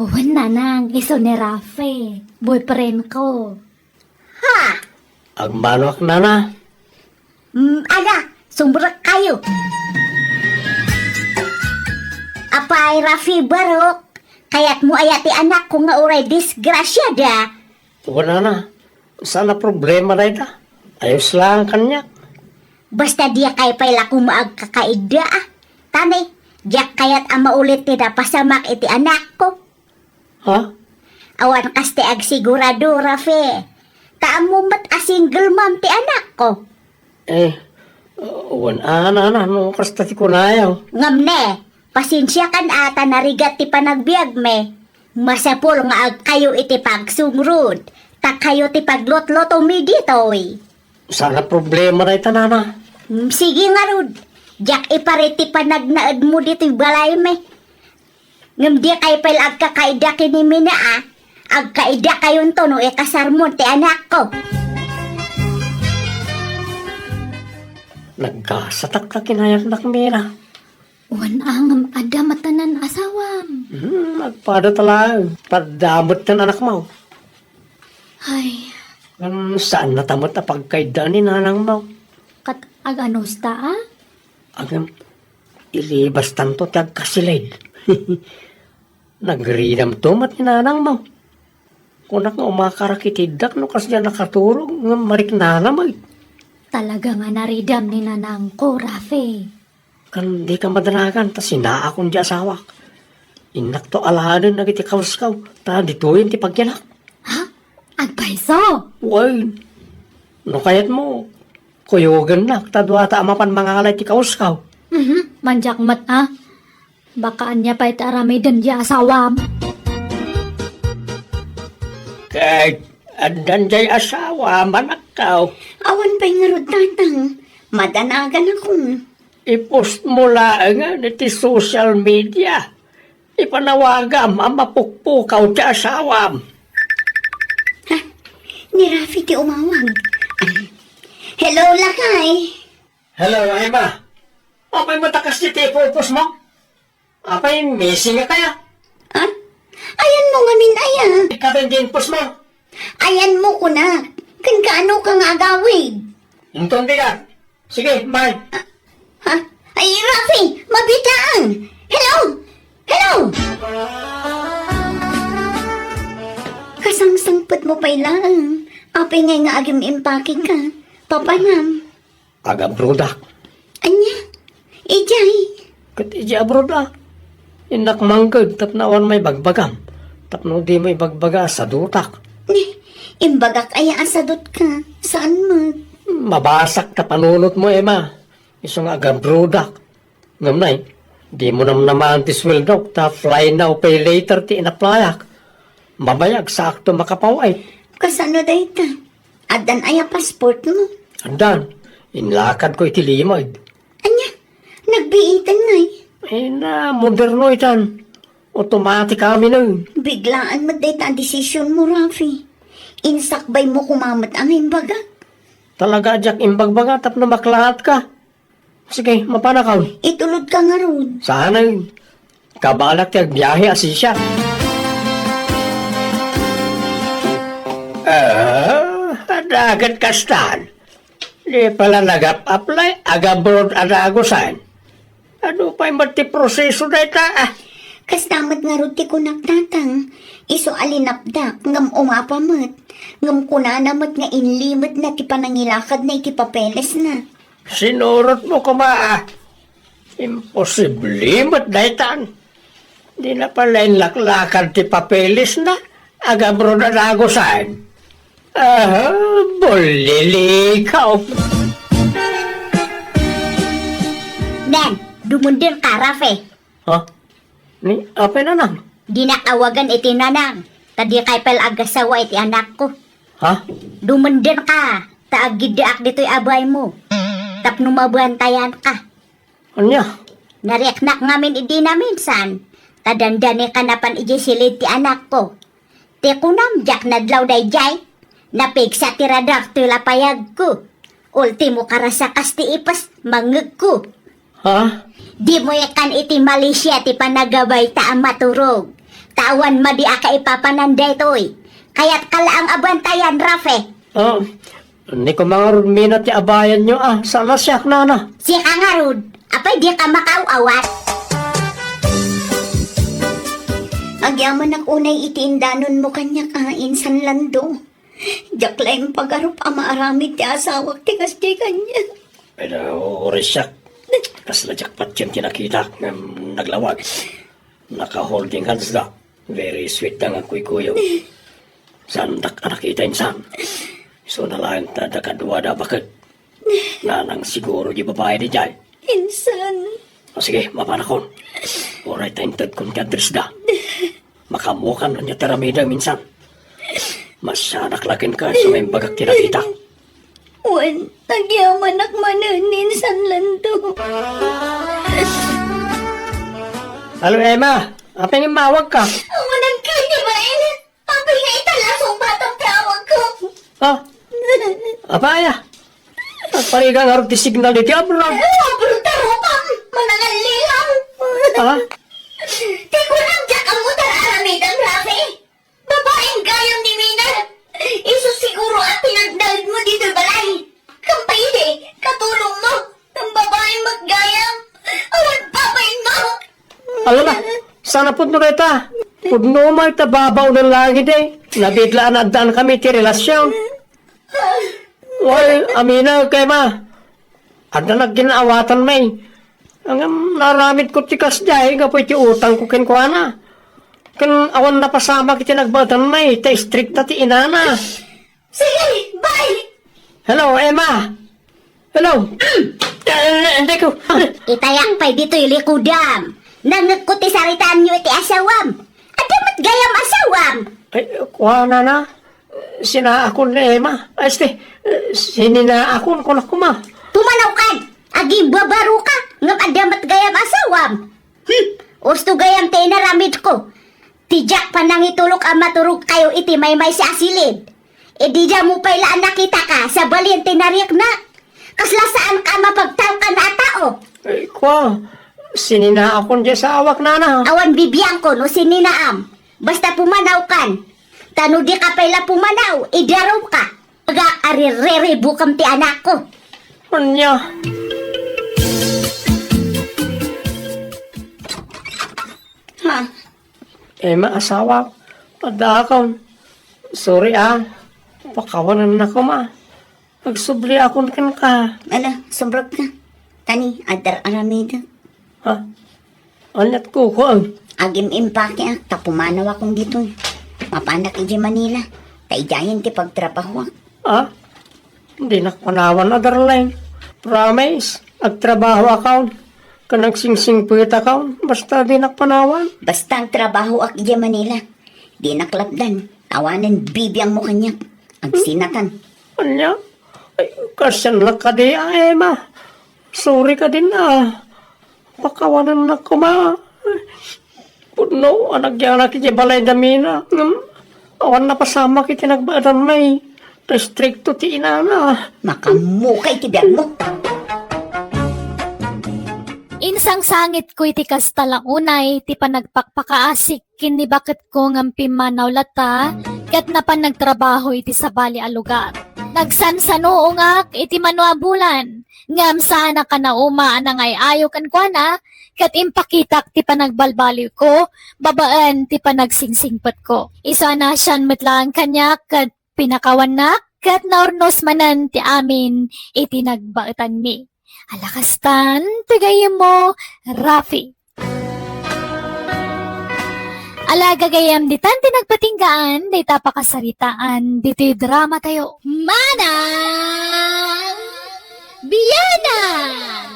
Wen, nanang, isu ni Rafe, boyfriend ko. Ha? Agmanoak, nana. Mm, ala, sumrekkayo. Apay, Rafi Barok, kayatmo aya ti anakko nga uray disgrasiada? Wen, nana, saan a problema dayta. Ayos lang kaniak. Basta diak pay la koma agkakaidda, a. Tani, diak kayat a maulit ti napasamak iti anakko. Ha? Awan kas ti agsigurado, Rafe. Ta ammo met a single mom ti anakko. Eh, wen a, nana, no kasta ti kunayo. Ngem ne, pasensiakan a ta narigat ti panagbiagmi. Masapul nga agkayo iti pagsungrod, ta kayo ti paglutlutomi ditoy. Saan a problema dayta, nana. Mm, sige ngarud. Diak iparit ti panagnaedmo ditoy balaymi. Ngem dikay pay la agkakaida ken ni Mina, a. Agkaidakayonto no ikasarmon ti anakko. Nagkasatak ta kinayatnak, Mina. Wen a, ngem adda met a nan-asawam. Hmm, agpada ta laeng. Padda met ti anakmo. Ay. Ngem saan nata met a pagkaidaan ni nanangmo. Ket aganusta, a? Agem, ilibastanto ti agkasilid. Nagridamto met ni nanangmo. Kunak nga umakarak iti iddak no kasdiay nakaturog ngem mariknana met. Talaga nga naridam ni nanangko, Rafe. Ken dika madanagan ta sinaakon ti asawak. Innakto alaen dagiti kawesko ta ditoyen ti pagyanak. Ha? Agpayso? Wen, no kayatmo, kuyogennak ta duata a mapan mangala iti kawesko. Mhm, mandiak met, a. Baka ania pay ti aramiden ti asawam. Ket addan diay asawam, anakko. Awan pay ngarud, tatang. Madanaganakon. I-post mo laengen iti social media. Ipanawagam a mapukpukaw ti asawam. Ha? Ni Rafi ti umawag. Hello, lakay. Hello, Emma. Apay mo takas ti tipupos mo? Apay, missing ka kaya? Ha? Ayanmo ngamin aya? Ikaw din din pos mo. Ayanmo kuna. Ken kaano ka nga agawid? Inton di ka. Sige, bye. Ha? Ay, Rafi, mabit laeng. Hello? Hello? Kasangsangpet mo pay laeng. Apay ngay nga agim-impake ka? Papanam? Agabrodak. Ania? Idiay? Ket idiay abroad a. Innak mangted tapno awan maibagbagam. Tapno dimo ibagbaga a sadutak. Ni, imbagak aya a sadutka? Saan met? Mabasak ta panunotmo, Emma. Isu nga agabrodak. Ngem nay, dimo namnamaen ti sueldok ta fly now, pay later ti inaplayak. Mabayag, saakto makapaw-it. Kasano dayta? Addan aya passportmo? Addan. Inlakadko iti limed. Ania? Nagbiiten ngay? Ay, na, moderno itan. Automatic amin, eh. Biglaan met dayta a desisionmo, Rafi. Insakbaymo koma met a nga imbagak. Talaga a diak imbagbaga tapno maklaatka. Sige, mapanakon. Itulodka ngarud. Saan? Kabalak ti agbiahe a sisiak. Ah, adda ket kastan. Di pala nag-apply, agabroad a dagusan. Adu pay met ti proseso dayta, a? Kasta met ngarud ti kunak, tatang. Isu a linapdak, ngem umapa met. Ngem kunana met nga inlimedna ti panangilakadna iti papelesna. Sinurotmo koma, a? Imposible met daytan. Dina pay la inlaklakad ti papelesna, agabroad a dagusan. Aha, bullilikaw. Nen, dumenderka, Rafe. Ha? Ni, apay, nanang? Dinak awagan iti nanang, ta dikay pay la agasawa iti anakko. Ha? Dumenderka, ta aggiddaak ditoy a baymo. Tapno mabantayanka. Ania? Nariaknak ngamin idi naminsan. Ta dandani ka napan idiay silid ti anakko. Ti kunam, diak nadlaw daydiay. Napigsa ti radar ti lapayagko. Ultimo karasakas ti ipas, mangngegko. Ha? Dimo ikan iti Malaysia ti panagabayta a maturog. Ta awan madi a kaipapanan daytoy. Kayat ka laang a bantayan, Rafe. Ah, ni ko mangarud mina ti abayanyo, ah, saan a siak, nana? Sika ngarud, apay di ka makaaw-awat? Agyamanak unay iti indanonmo kaniak, ah, insan Lando. Diak laeng pagarup a maaramid ti asawak ti kasdi kaniak. Pero, uri siak, kasla diak patien ti nakitak ngem naglawag. Naka-holding hands da. Very sweet da nga kuykuyog. Saandak a nakita insan. Isuna laeng ta adda kadua da a baket. Nanang siguro di babai daydiay. Insan. O sige, mapanakon. Uray ta intedkon ti address da. Makaammokan ania ti aramidem insan. Masianak la kenka isu nga imbagak ti nakita. Wen, agyamanak manen ni insan Lando. Alo, Emma, apay nga immawagka? Awan agkay ti bain. Apay nga ita la sungbatam ti awagko. Ah? Apay, ah? Agparigat ngarud ti signal ditoy abroad. Abroad ta rupam, manangallilaw. Ah? Ti kunam, diak ammo ti ar-aramidem, Rafi. Babaen gayam ni Mina. Isu siguro a pinagnaedmo ditoy balay. Ngem pay idi, katulongmo. Ngem babaen met gayam. Awan babaenmo. Ala na, saan a pudno dayta? Pudno met ta babaonen laeng idi. Nabitla a naaddaan kami ti relasion. Wen, aminek, Emma. Adda nagkin-awatan, may. Ngem naaramidko ti kasdiay gapu iti utangko kenkuana. Ken awan napasamak iti nagbaetan, may, ta istrikta ti inana. Sige, bye! Hello, Emma! Hello! Eh, hindi ko. Itayak pay ditoy likudam. Nangngegko ti saritaanyo iti asawam. Adda met gayam asawam. Ay, kuana na. Sinaakon ni Emma. Ay, este, eh, sininaakon ko na kuma. Pumanawkan! Agimbabaro ka! Ngem adda met gayam asawam. Hmm, usto gayam ti inaramidko. Ti diak panangitulok a maturogkayo iti maymaysa a silid. Idi damo pay la a nakitaka, sabalin ti narieknak. Kasla saanka a mapagtalkan a tao. Ay, kua, sininaakon diay asawak, nana. Awan bibiangko no sininaam. Basta pumanawkan. Ta no dika pay la pumanaw, idarumka. Aga, aririribukem ti anakko. Ania? Ha? Emma, asawak, addaakon. Sorry, ah. Pakawanennak koma. Agsubliakon kenka. Ala, sumrekka. Tani, adda ar-aramidek. Ha? Aniat kukuam? Agim-impakeak ta pumanawakon ditoy. Mapanak idiay Manila. Ta idiayen ti pagtrabahoak. Ha? Dinak panawan a, darling. Promise, agtrabahoakon. Ken agsingsingpetakon. Basta dinak panawan. Basta agtrabahoak idiay Manila. Dinak lapdan. Awanen bibiangmo kaniak. Agsinatan. Ania? Ay, kasyan la kadi, a, Emma. Sorry kadin, a. Pakawanennak koma. Pudno a nagyanak idiay balay da Mina. Ngem, awan napasamak iti nagbaetan, may. Ta istrikto ti inana. Makammukay ti biagmo. Insangsangitko iti kasta la unay ti panagpakpakaasik ken ni baketko ngem pimmanaw latta ket napan nagtrabaho iti sabali a lugar. Nagsansanuongak iti mano a bulan, ngem saanak a nauma a nangay-ayo kenkuana ket impakitak ti panagbalbaliwko babaen ti panagsingpetko. Isu a naasian met laeng kaniak ket pinakawannak ket naurnos manen ti amin iti nagbaetanmi. Ala kastan ti gayyemmo, Rafi. Ala gagayyem, ditan ti nagpatinggaan dayta pakasaritaan ditoy dramatayo. Manang Biana!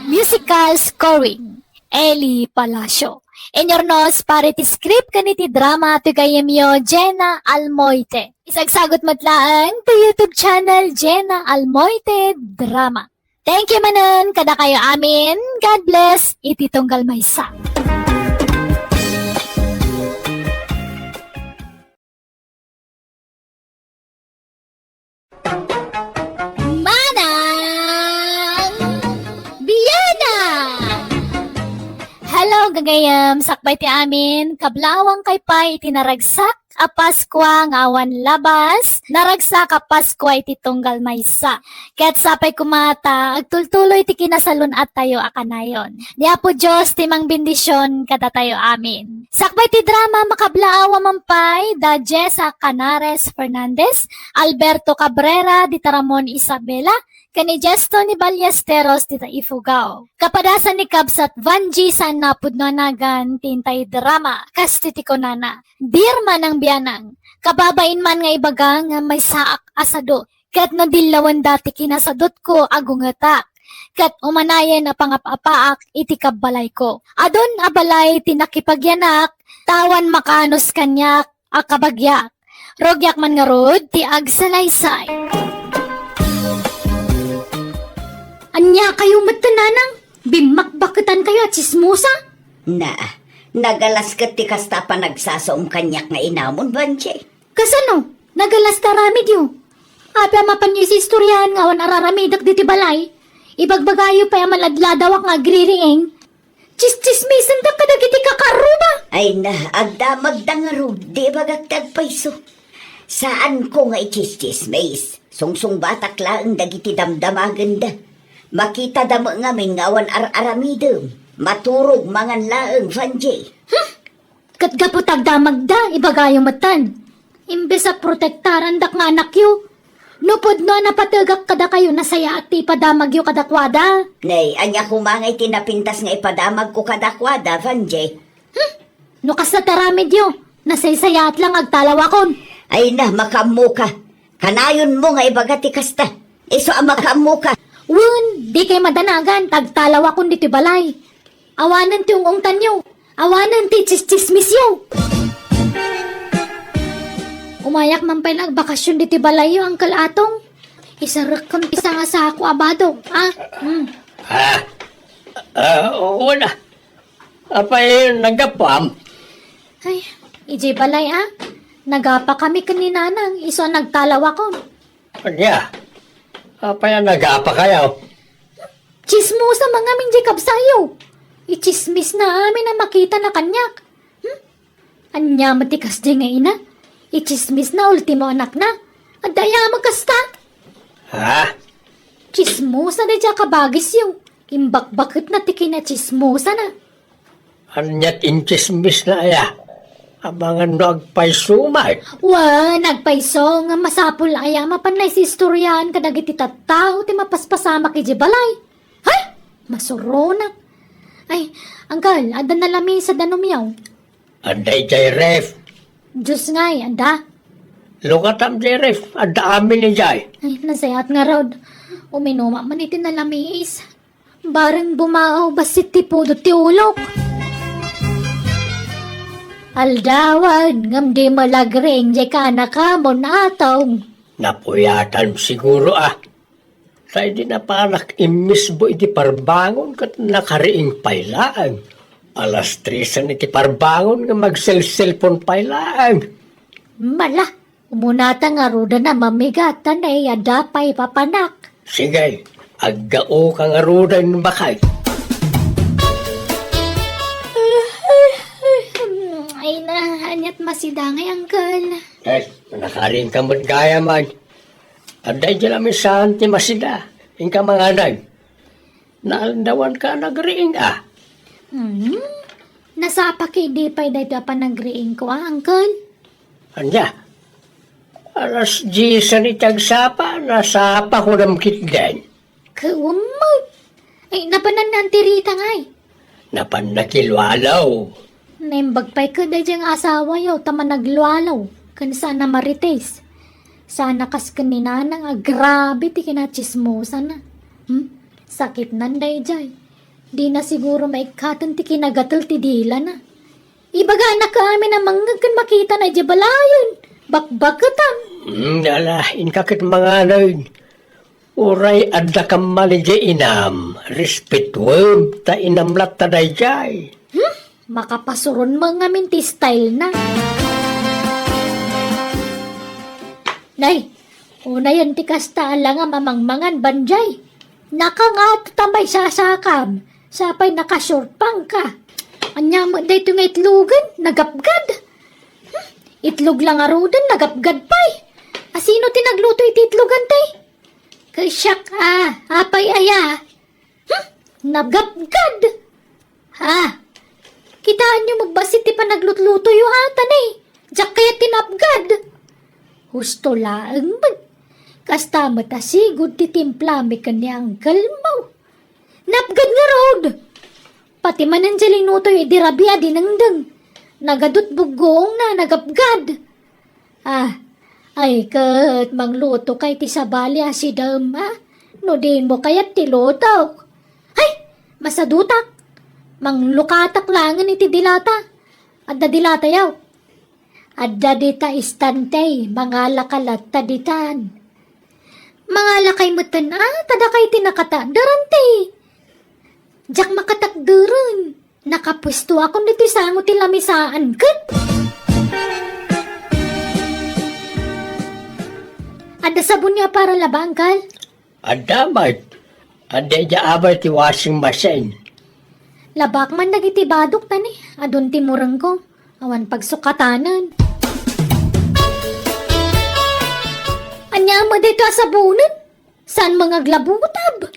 Musical scoring, Eli Palacio. Inurnos para iti script ken iti drama ti gayyemyo, Jenna Almoite. Isagsagut met laeng ti YouTube channel, Jenna Almoite Drama. Thank you manen kadakayo amin. God bless iti tunggal maysa. Gagayem, sakbay ti amin, kablaawangkay pay iti naragsak a Paskua nga awan labas, naragsak a Paskua iti tunggal maysa. Ket sapay koma ta agtultuloy ti kinasalun-attayo a kanayon. Ni Apo Dios ti mangbendision kadatayo amin. Sakbay ti drama, makablaawa man pay da Jessa Canares Fernandez, Alberto Cabrera, dita Ramon Isabela, ken ni Jesto ni Ballesteros dita Ifugao. Kapadasan ni kabsat Vangie saan napudno a nagan ti intay drama, kas ti kunana, Dear Manang Bianang, kababain man nga ibaga nga maysaak a sadut, ket no dillawenda ti kinasadutko, agungetak, ket umanayen a pangap-apaak iti kabbalayko. Adun a balay ti nakipagyanak, ta awan makaanus kaniak a kabagyak. Rugiak man ngarud ti agsalaysay. Ania kayo met, Nanang? Bimmakbaketan kayo a tsismosa? Na, nagalas ket ti kasta a panagsasaom kaniak nga inamon, Vangie. Kasano? Nagalas ti aramidyo? Apay a mapanyo isistoriaan nga awan araramidek ditoy balay? Ibagbagayo pay a maladladawak nga agririing. Tsistsismisendak kadagiti kakaarruba. Ay na, agdamagda ngarud, di ibagak ti agpayso. Saanko nga itsistsismis. Sungsungbatak laeng dagiti damdamagenda. Makitada met ngamin nga awan ar-aramidem. Maturog, mangan laeng, Vangie. Huh? Ket gapu ta agdamagda, ibagayo metten. Imbes a protektarandak nga anakyo, no pudno a napategak kadakayo, nasayaat ti ipadamagyo kadakuada. Nay, ania koma nga iti napintas nga ipadamagko kadakuada, Vangie? Hmm? No kasta ti aramidyo, nasaysayaat la nga agtalawakon. Ay na, makaammoka. Kanayonmo nga ibaga ti kasta. Isu a makaammoka. Wen, dikay madanagan, ta agtalawakon ditoy balay. Awanen ti ung-ungtanyo. Awanen ti tsistsismisyo. Umayak man pay la agbakasyon ditoy balayyo, Uncle Atong. Isarekkon ti sangasako a badog, a? Hmm. Ah, ah, oo na. Apay, naggapuam? Ay, idiay balay, a? Nagapakami ken ni Nanang, isu a nagtalawakon. Ania? Apay a nagapakayo? Tsismosa man ngamin diay kabsatyo. Itsismisna amin a makitana kaniak. Hmm? Ania met ti kasdiay nga ina? Itsismisna ultimo anakna. Adda aya met kasta? Ha? Tsismosa daydiay a kabagisyo. Imbakbaketna ti kinatsismosana. Ania ti intsismisna aya? Amangan no agpayso man. Wen, agpayso nga masapul aya a mapanna isistoriaan kadagiti tattao ti mapaspasamak idiay balay? Hay! Masuronak. Ay, Uncle, adda nalami sa danumyo? Adda idiay ref. Diyos ngay, adda? Lukatam diay ref, adda amin idiay. Ay, nasayaat ngarud. Uminumak man iti nalamiis. Bareng bumaaw bassit ti pudot ti ulok. Aldawan, ngem dimo la agriing diay kaanakamon, Atong. Napuyatan siguro, a. Ta idi napanak immisbo iti parbangon ket nakariing pay laeng. Alas tresen iti parbangon ngem agselselpon pay laeng. Mala, umunata ngaruden a mamigat, ta naiyada pay papanak. Sige, aggaoka ngaruden, bakay. Ay na, aniat masida ngay, Uncle? Ay, nakariingka met gayam. Adda idiay lamisan ti masida, inka manganay. Naaldawanka a nagriing, a? Hmm? Nasapa ketdi pay daytoy a panagriingko, a, Uncle? Ania? Alas diyesen iti agsapa, nasapa ko dem ketdin. Kawan met. Ay, napanan ni Auntie Rita ngay? Napan nakilualaw. Naimbag pay ket daydiay nga asawayo ta managlualaw ken saan a marites. Saan a kas ken ni Nanang a grabe ti kinatsismosana. Hmm? Sakitnan daydiay. Dina siguro maikkaten ti kinagatel ti dilana. Ibagana amin a mangngeg ken makitana idiay balayen. Bakbaketam. Hmm, ala, inka ket manganay. Uray addakam man idiay inam, respetuem ta inam latta daydiay. Hmm? Makapasuron met ngamin ti style na. Nay, unayen ti kasta a langam a mangmangan, Vangie. Nakangato ta maisasakam, sapay nakasurpangka. Ania met daytoy nga itlogen? Nagapgad. Hmm, itlog la ngaruden, nagapgad pay. Asino ti nagluto iti itlogan, tay? Kasiak, a, apay aya? Hmm, nagapgad. Ha? Kitaenyo met bassit ti panaglutlutoyo, a, tay? Diak kayat ti napgad. Husto laeng met. Kasta met a sigud ti timplami ken ni uncle mo. Napgad ngarud! Pati manen ti linutoyo idi rabii a dinengdeng. Nagadut buggoongna, nagapgad. A, ay ket mangluto kay ti sabali a sidaem, a? No dimo kayat ti lutok. Hay! Masadutak. Manglukatak laengen iti dilata. Adda dilatayo. Adda dita istante, mangalaka latta ditan. Mangalakay metten, a, ta dakay ti nakatakderen ti. Diak makatakderen. Nakapuestoakon ditoy sango ti lamisaan ket. Adda sabonyo a para laba, angkel? Adda met. Adda idiay abay ti washing machine. Labaak man dagiti badok ta ni, adun ti murengko. Awan pagsukatanan. Ania met daytoy a sabonen? Saan nga aglabutab?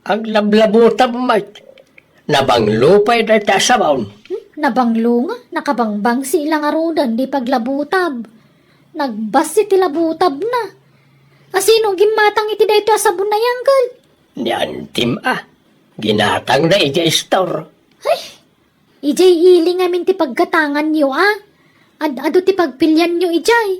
Aglablabutab met. Nabanglo pay dayta a sabon. Hmm? Nabanglo nga, nakabangbangsi la ngaruden, di paglabutab. Nagbassit ti labutabna. Asino gimmatang iti daytoy a sabon a yangkel? Ni antim a. Ginatangna iti istor. Ay, idiay ili ngamin ti paggatanganyo a. Ad-adu ti pagpilianyo idiay.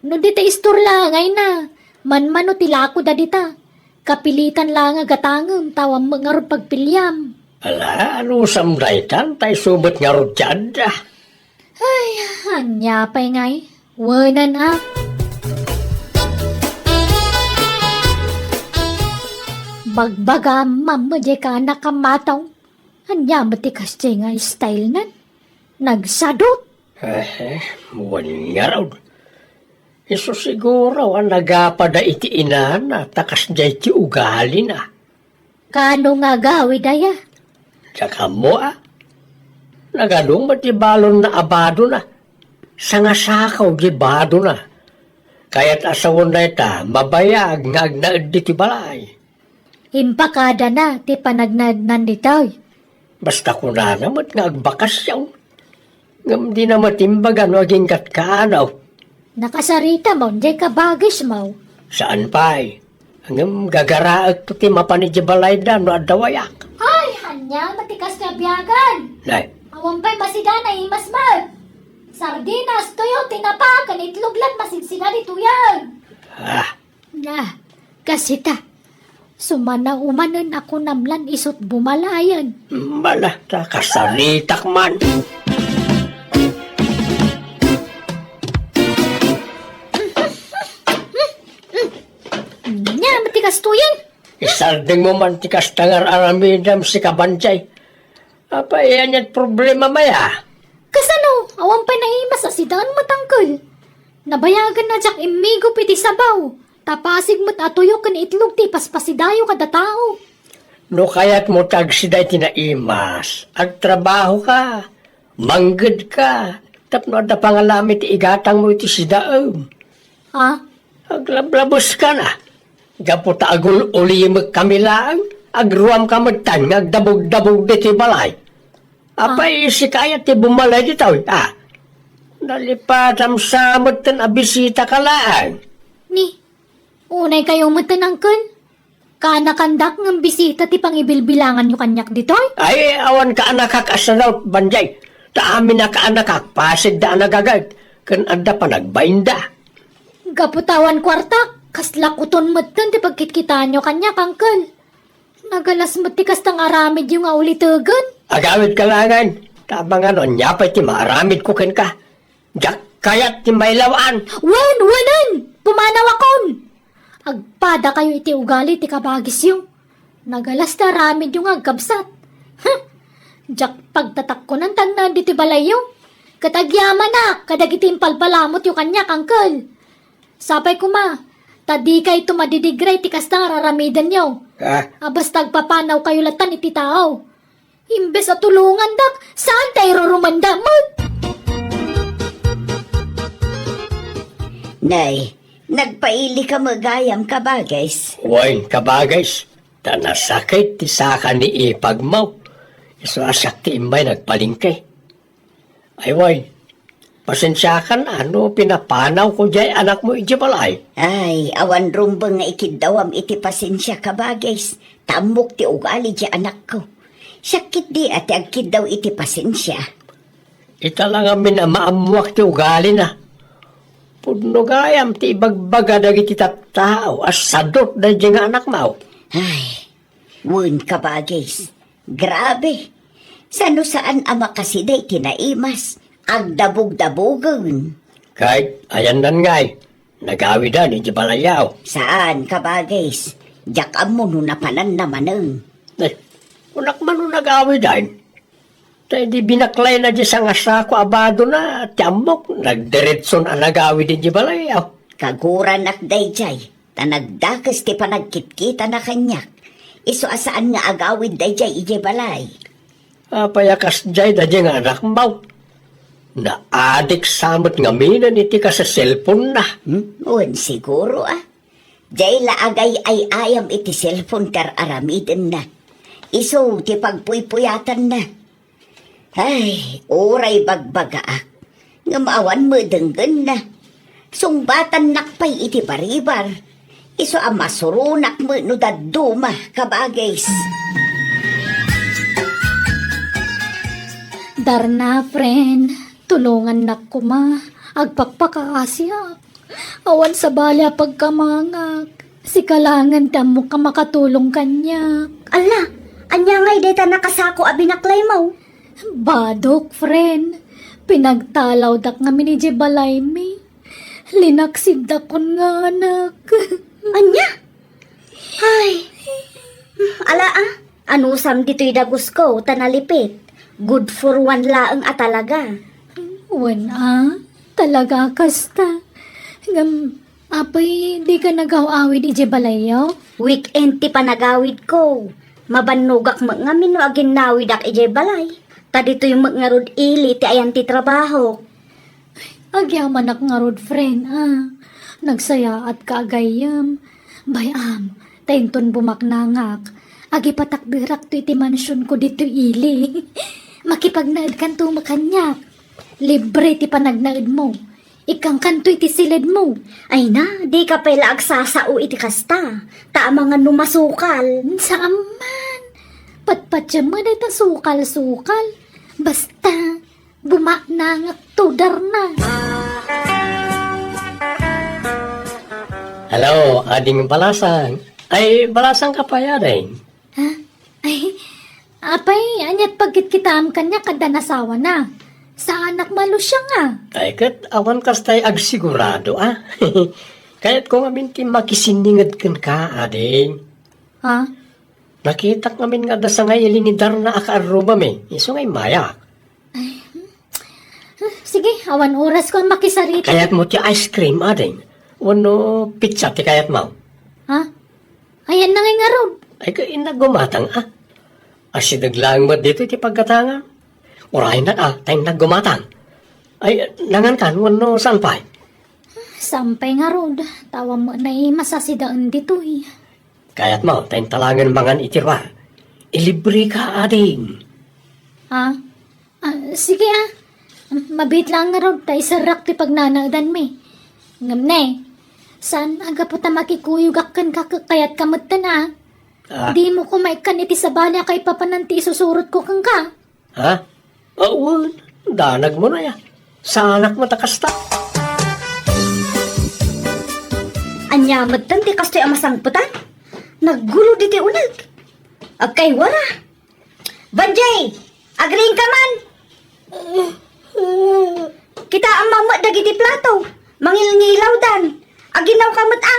No dita istor la nga ina, manmano ti lako da dita. Kapilitan la nga gatangem, ta awan met ngarud pagpiliam. Ala, anusam daytan, ta isu met ngarud ti adda. Ay, ania pay ngay? Wenan a. Bagbaga, mamma, di ka anak a matong. Ania met ti kasdiay nga style nan? Nagsadut? Eh, wen ngarud. Isu siguro a nagapada iti inana, ta kasdiay ti ugalina. Kaano nga agawid aya? Diak ammo a. Nagadu met ti balonna a badona. Sangasakaw ti badona. Kayat a sawen dayta, mabayag nga agnaed ditoy balay. Impakadana ti panagnaednan ditoy. Basta kunana met nga agbakasyon. Ngem dina met imbaga no agingga't kaano. Nakasaritam diay kabagismo. Saan pay. Ngem gagaraekto ti mapan idiay balayda no adda wayak. Ay, ania met ti kasta a biagan? Nay. Awan pay masida, naimas met. Sardinas, tuyo, tinapa, ken itlog la't masidsida ditoyen. Ah, Na, kasita. Sumana umanen a kunam lan isut' bumalayen. Bala, ta kasaritak man. Ania met ti kastoyen? Isardengmo man ti kasta nga ar-aramidem, sika Banjay. Apay, ania ti problemam aya? Kasano? Awan pay naimas a sidaen met, angkel. Nabayagan a diak immigup iti sabaw, ta pasig met a tuyo ken itlog ti ipaspasidayo kada tao. No kayatmo ti agsida iti naimas, agtrabahoka, manggedka, tapno adda pangalami ti igatangmo iti sidaem. Ha? Aglablabuska na. Gapu ta agul-ulimekami laeng, agruamka metten nga agdabugdabug ditoy balay. Apay, sika aya ti bumalay ditoy, a? Nalipatam sa metten a bisitaka laeng. Ni, unaykayo metten, angkel? Kaanakandak ngem bisita ti pangibilbilanganyo kaniak ditoy? Ay, awan kaanakak a sadut, Banjay. Ta amin a kaanakak, pasigda a nagaget, ken adda panagbainda. Gapu ta awan kuartak, kasla kuton metten ti pagkitkitaanyo kaniak, angkel. Nagalas met ti kasta nga aramidyo nga ulitegen. Agawidka laengen, ta amangan no ania pay ti maaramidko kenka. Diak kayat ti mailaw-an. Wen, wenen! Pumanawakon! Agpadakayo iti ugali ti kabagisyo. Nagalas ti aramidyo nga agkabsat. Huh! Diak pagtatakkonan ti agnaed ditoy balayyo. Ket agyamanak kadagiti impalpalamutyo kaniak, angkel. Sapay koma, ta dikayto madidigra iti kasta nga ar-aramidenyo. Ah. A basta agpapanawkayo lattan iti tao. Imbes a tulongandak, saan ta irurumanda met? Nay, nagpailika met gayam, kabagis. Wen, kabagis, ta nasakit ti saka ni ipagmo. Isu a siak ti immay nagpalengke. Ay, wen, pasensiakan a no pinapanawko diay anakmo idiay balay. Ay, awan rumbeng nga ikiddawam iti pasensia, kabagis. Ta ammok ti ugali diay anakko. Siak ketdi a ti agkiddaw iti pasensia. Ita la ngamin a maammoak ti ugalina. Pudno gayam ti ibagbaga dagiti tattao a sadut daydiay nga anakmo. Ay, wen, kabagis. Grabe. Saan no saan a makasida iti naimas, agdabugdabugen. Ket ayanna ngay, nagawidan idiay balayyo. Saan, kabagis. Diak ammo no napananna manen. Eh, kunak man no nagawidan. Ta idi binaklayna diay sangasako a badona, ti ammok, nagdiretson a nagawid idiay balayyo. Kaguranak daydiay, ta nagdakes ti panagkitkitana kaniak. Isu a saan nga agawid daydiay idiay balay. Apay a kasdiay daydiay nga anakmo? Naadik sa met ngaminen iti kaseselponna. Hmm? Wen, siguro, a. Diay la agay-ay-ayam iti selpon ti ar-aramidenna. Isu ti pagpuypuyatanna. Ay, uray bagbagaak, ngem awan met denggenna. Sungbatannak pay iti baribar. Isu a masuronak met no dadduma, kabagis. Darna, friend, tulongannak koma. Agpakpakaasiak. Awan sabali a pagkamangak. Sika laengen ti ammok a makatulong kaniak. Alla, ania ngay dayta nakasako a binaklaymo? Badok, friend. Pinagtalawdak ngamin idiay balaymi. Linaksiddak kun nga anak. Ania? Ay. Ala, a. Anusam ditoy dagusko ta nalipit. Good for one laeng a talaga. Wen, a. Talaga kasta. Ngem, apay, dika nagaw-awid idiay balayyo? Weekend ti panagawidko. Mabannogak met ngamin no aginnawidak idiay balay. Ta ditoy met ngarud ili ti ayan ti trabahok. Agyamanak ngarud, friend, a. Nagsayaatka a gayyem. Bay-am, ta inton bumaknangak, agipatakderakto iti mansionko ditoy ili. Makipagnaedkanto met kaniak. Libre ti panagnaedmo. Ikkangkanto iti siledmo. Ay na, dika pay la agsasao iti kasta. Ta amangan no masukal. Saan man. Patpatiam met dayta sukal-sukal. Basta, bumaknangakto, Darna. Hello, Ading Balasang. Ay, balasang ka pay, Ading. Ha? Ay, apay, aniat pagkitkitaam kaniak addan asawana? Saanak malusiang a. Ay, ket awan kastay agsigurado, a. Kayatko ngamin ti makisinninged kenka, Ading. Ha? Nakitak ngamin nga adda sangay ili ni Darna a kaarrubami, isu nga immayak. Ay, hmm. Ah, sige, awan orasko a makisarita. Kayatmo ti ice cream, Ading? Wenno pizza ti kayatmo? Ha? Ayanna ngay ngarud. Ay, ka, innak gumatang, a. Asideg laeng met ditoy ti paggatangam. Uraynak, a, ta innak gumatang. Ay, nangankan wenno saan pay? Saan pay ngarud, ta awan met naimas a sidaen ditoy. Kayatmo, ta inta laengen mangan iti ruar. Ilibreka, Ading. Ha? Ah, sige, a. Mabiit laeng ngarud ta iserrak ti pagnanaedanmi. Ngem ne, saan a gapu ta makikuyogak kenka ket kayatka metten, a. Ah. Dimo koma ikkan iti sabali a kaipapanan ti isusurotko kenka. Ha? Awan, danagmo na ya. Saanak met a kasta. Ania metten ti kastoy a masangpetan? Naggulo ditoy uneg. Agkaywara. Banjay! Agriingka man! Kitaem man met dagiti plato. Mangilngilawdan. Aginawka met a.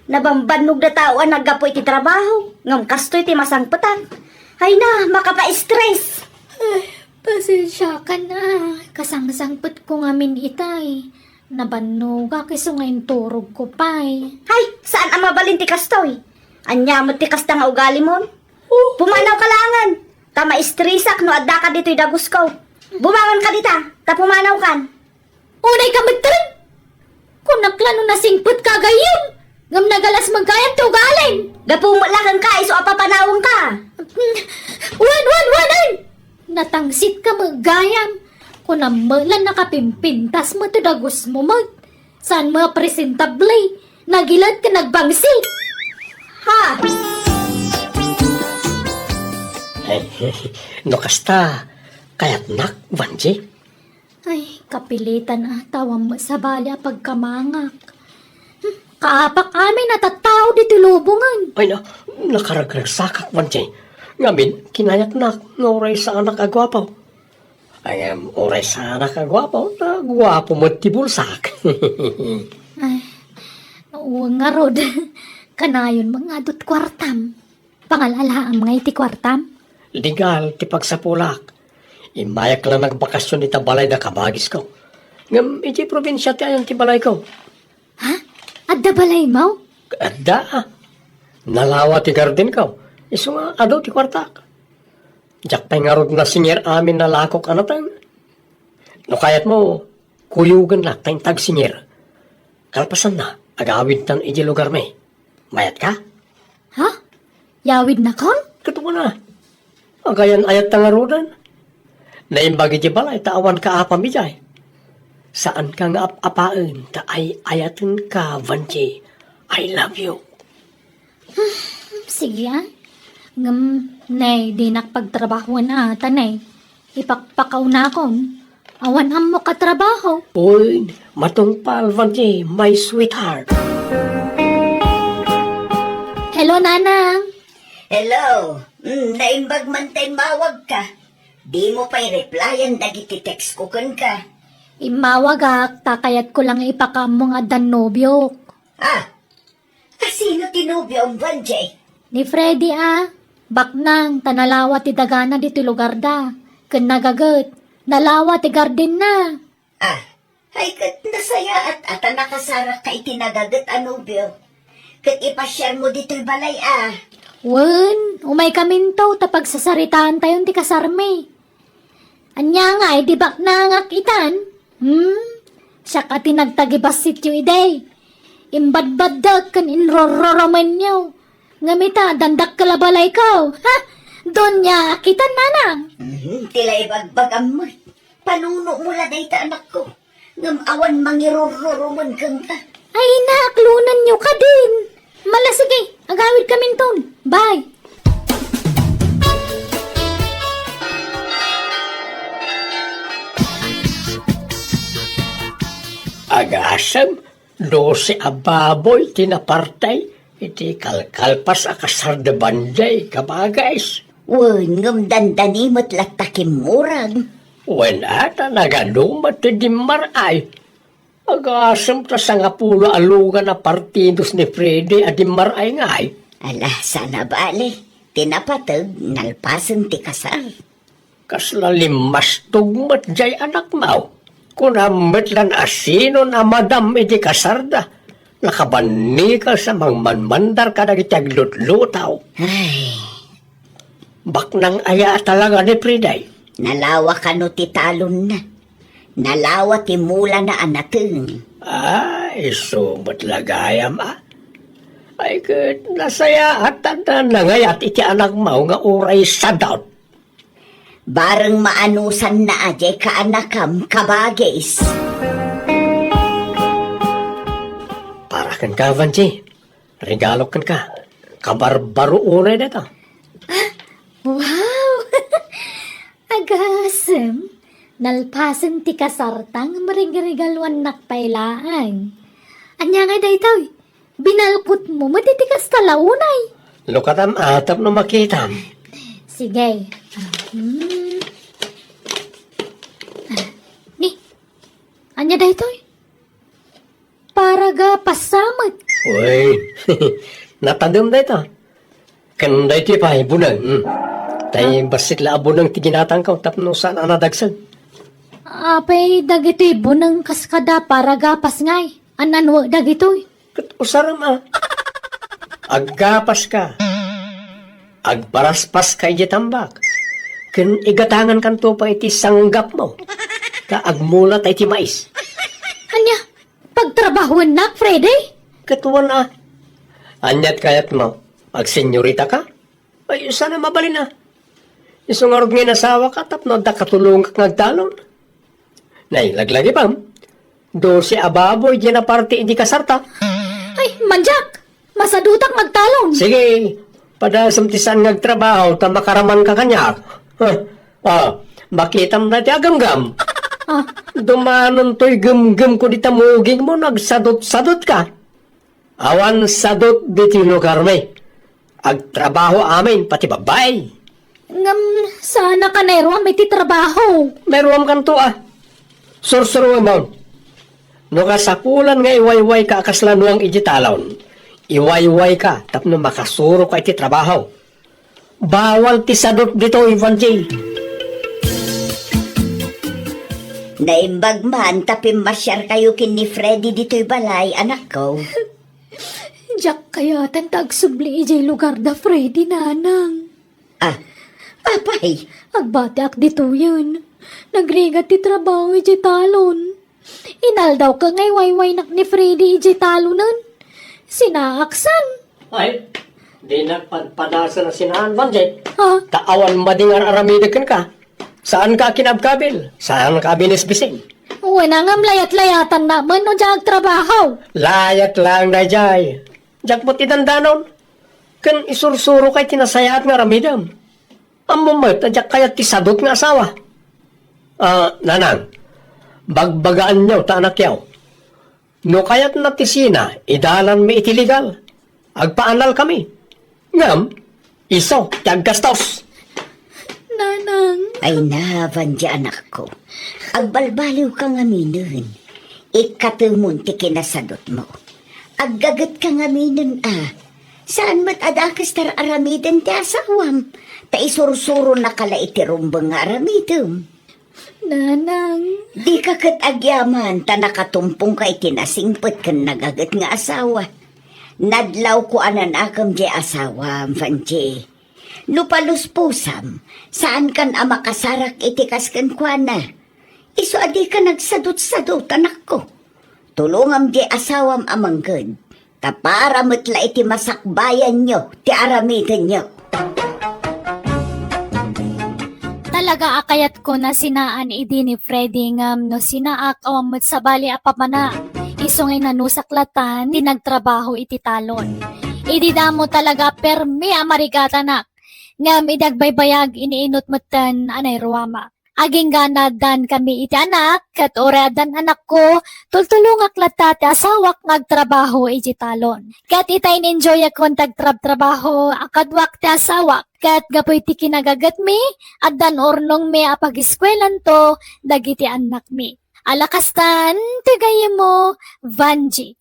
Nabambannog dayta a naggapu iti trabaho. Ngem kastoy ti masangpetak. Ay na, makapa-stress. Ay, pasensiakan a. Kasangsangpetko ngamin itay. Nabannogak isu nga inturogko pay. Hay, saan a mabalin ti kastoy? Ania met ti kasta nga ugalimon? Oh. Pumanawka laengen. ta maistresak no addaka ditoy dagusko. Bumangonka dita, ta pumanawkan. Unayka metten? Kunak la no nasingpetka a gayyem, ngem nagalas met gayam ti ugalim. Gapu met la kenka, isu a papanawengka. Wen, wen, wen, wen! Natangsitka met gayam. Kunam met la nakapimpintas met ti dagusmo met. Saan met a presentable? Nagilet ken nagbangsit. Ha? No kasta, kayatnak, Vanji? Ay, kapilitan a, ta awan met sabali a pagkamangak. Hmm, kaapak amin a tattao ditoy lubongen. Ay, na, nakaragragsakak, Vanji. Ngamin, kinayatnak nga uray saanak a guapo. Ay, em, uray saanak a guapo, ta guapo met ti bulsak. Ay, wen ngarud. Kanayon met nga adu ti kuartam. Pangal-alaam nga iti kuartam? Legal ti pagsapulak. Immayak la nagbakasyon ita balay da kabagisko. Ngem iti probinsia ti ayan ti balayko. Ha? Adda balaymo? Adda. Nalawa ti gardenko. Isu nga adu ti kuartak. Diak pay ngarud nasinger amin a lakok a nateng. No kayatmo, kuyogennak ta inta agsinger. Kalpasanna, agawidtan iti lugarmi. Mayatka? Ha? Yawidnakon? Ket wen a. Agayan-ayatta ngaruden. Naimbag iti balay ta awan kaapam idiay. Saanka nga ap-apaen ta ay-ayatenka, Vanji. I love you. Sige, a. Ngem, ne, dinak pagtrabahoen a, ta ne, ipakpakawnakon. Awan ammok a trabaho. Uy, matungpal, Vanji, my sweetheart. Hello, Nanang. Hello. Mm, naimbag man ta immawagka. Dimo pay replyan dagiti text ko kenka. Immawagak, ta kayatko lang ipakaammo nga addan nobiok. Ah, a sino ti nobiom, Vanji? Ni Freddy a, baknang, ta nalawa ti dagana ditoy lugarda. Ken nagaget, nalawa ti gardenna. Ah, ay ket nasayaat a ta nakasarakka iti nagaget a nobio. Ket ipasiarmo ditoy balay a. Wen, umaykaminto ta pagsasaritaantayon ti kasarmi. Ania ngay, di baknangak itan? Hmm? Siak a ti nagtagibasityo idi. Imbadbaddek ken inrororomenyo. Ngem ita, dandakkel a balayko. Ha? Doniaak itan, Nanang. Mhm, ti la ibagbagam met. Panunomo la dayta, anakko. Ngem awan mangirurrurumen kenka. Ay, naklonenyo kadin. Mala, sige, agawidkaminton. Bye. Agasem, dose a baboy ti napartay iti kalkalpas a kasar da Banjay, kabagis. Wen, ngem dandani met latta kimmurag. Wen, a ta nagadu met ti dimmar-ay. Agasem ta sangapulo a lugan a partidos ni Freddy a dimmar-ay ngay. Ala, saan a bale. Ti napateg, nalpasen ti kasar. Kasla limmastog met jay anakmo. Kunam met lan a sinon a madam iti kasarda. Nakabannikas a mangmanmandar kadagiti aglutlutaw. Ay. Baknang aya a talaga ni Freddy? Nalawa kano ti talonna. Nalawa ti mulana a nateng. Ay, isu met la gayam a. Ay, ket nasayaat a nangayat iti anakmo nga uray sadot. Bareng maanusanna a jay kaanakam, kabagis. Para kenka, Vanji, regalo kenka. Kabarbaro unay dayta. Ah, wow! Agasem, nalpasen ti kasarta ngem regregaluannak pay laeng. Ania ngay daytoy? Binalkotmo met iti kasta la unay. Lukatam a tapno makitam. Sige. Hmm. Ni, ania daytoy? Paragapas sa met. Uy, natadem dayta. Ken daytoy pay buneng. Hmm. Tay bassit la a buneng ti ginatangko tapno saan a nadagsen. Apay dagitoy buneng kas kada paragapas ngay? An-anwe dagitoy? Ket usarem a. Aggapaska. Agbaraspaska idiay tambak. Ken igatangankanto pay iti sanggapmo. Ta agmula ta iti mais. Ania? Pagtrabahuennak, Freddy? Katuan a. Aniat kayatmo? Agsenyorita ka? Ay, sana mabalin a. Isu ngarud nga inasawa ka tapno adda katulongak nga agtalon. Nay, laglagipem. Dose a baboy diay naparte idi kasarta. Ay, mandiak! Masadutak nga agtalon. Sige, padasem ti saan nga agtrabaho ta makaraman ka kaniak. Huh. Ah, makitam na ti agamgam. Ah. Dumanon toy gemgem ko di tamuging mo, nagsadot-sadot ka. Awan sadot ditoy lugarmi. Agtrabaho amin, pati babbai. Ngem, saan a ka nairuam iti trabaho? Mairuam kanto a. Sursuruem. No kasapulan nga iwayway ka a kasla nuang iti talon, iwayway ka tapno makasuro ka iti trabaho. Bawal ti sadot ditoy, Vanji. Naimbag man ta pimmasiarkayo ken ni Freddy ditoy balay, anakko. Diak kayatan ta agsubli idiay lugar da Freddy, nanang. Ah, apay? Agbatiak ditoyen. Nagrigat ti trabaho idiay talon. Inaldaw ket nga iwaywaynak ni Freddy idiay talonen. Sinaaksan. Ay, dinak padpadasen a sinaan, Vanji. Ha? Ta awan madi nga ar-aramidek kenka. Saan ka kinabkabil? Saan ka binisbisin? Wen, ngem layat-layatan na man no diak agtrabaho. Layat lang daydiay. Diak met idandanon. Ken isursuro kay ti nasayaat nga aramidem. Ammom met a diak kayat ti sadot nga asawa. Ah, nanang, bagbagaanyo ta anakyo. No kayatna ti sina, idalanmi iti legal. Agpaanal kami. Ngem, isu ti aggastos. Nanang. Ay, navan ti anakko. Agbalbaliw ka ngaminen. Ikkatemon ti kinasadotmo. Aggaget ka ngaminen a. Saan met a dakes ti ar-aramiden ti asawam. Ta isursuro na ka la iti rumbeng nga aramidem. Nanang. Dika ket agyaman ta nakatumpongka iti nasingpet ken nagaget nga asawa. Nadlawko a nanakem diay asawam, Vanji. No paluspusam, saankan a makasarak iti kas kenkuana. Isu a dika nagsadutsadot, anakko. Tulongam diay asawam a mangged. Ta para met la iti masakbayanyo ti aramidenyo. Talaga a kayatko a sinaan idi ni Freddy ngem no sinaak, awan met sabali a papanak. Isu nga inanusak latan ti nagtrabaho iti talon. Idi damo talaga permi a marigatanak. Ngem idi agbaybayag, iniinot metten a nairuamak. Agingga naaddan kami iti anak, ket uray addan anakko, tultulongak latta ti asawak nga agtrabaho iti talon. Ket ita in-enjoyakon ti agtrabtrabaho a kaduak ti asawak, ket gapu iti kinagagetmi, addan urnongmi a pagiskuelanto dagiti annakmi. Ala kastan, ti gayyemmo, Vanji.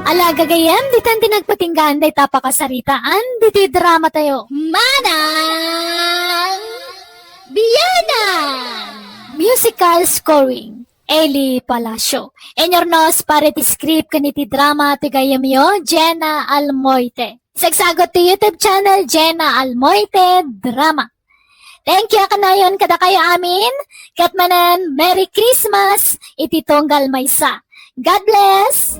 Ala, gagayyem, ditan ti nagpatinggaan dayta pakasaritaan, diti drama tayo. Manang Bianan! Musical scoring, Eli Palacio. Inurnos para iti script ken iti drama ti gayyemyo, Jenna Almoite. Sagsagut ti YouTube channel, Jenna Almoite Drama. Thank you a kanayon kadakayo amin. Ket manen, Merry Christmas iti tunggal maysa. God bless!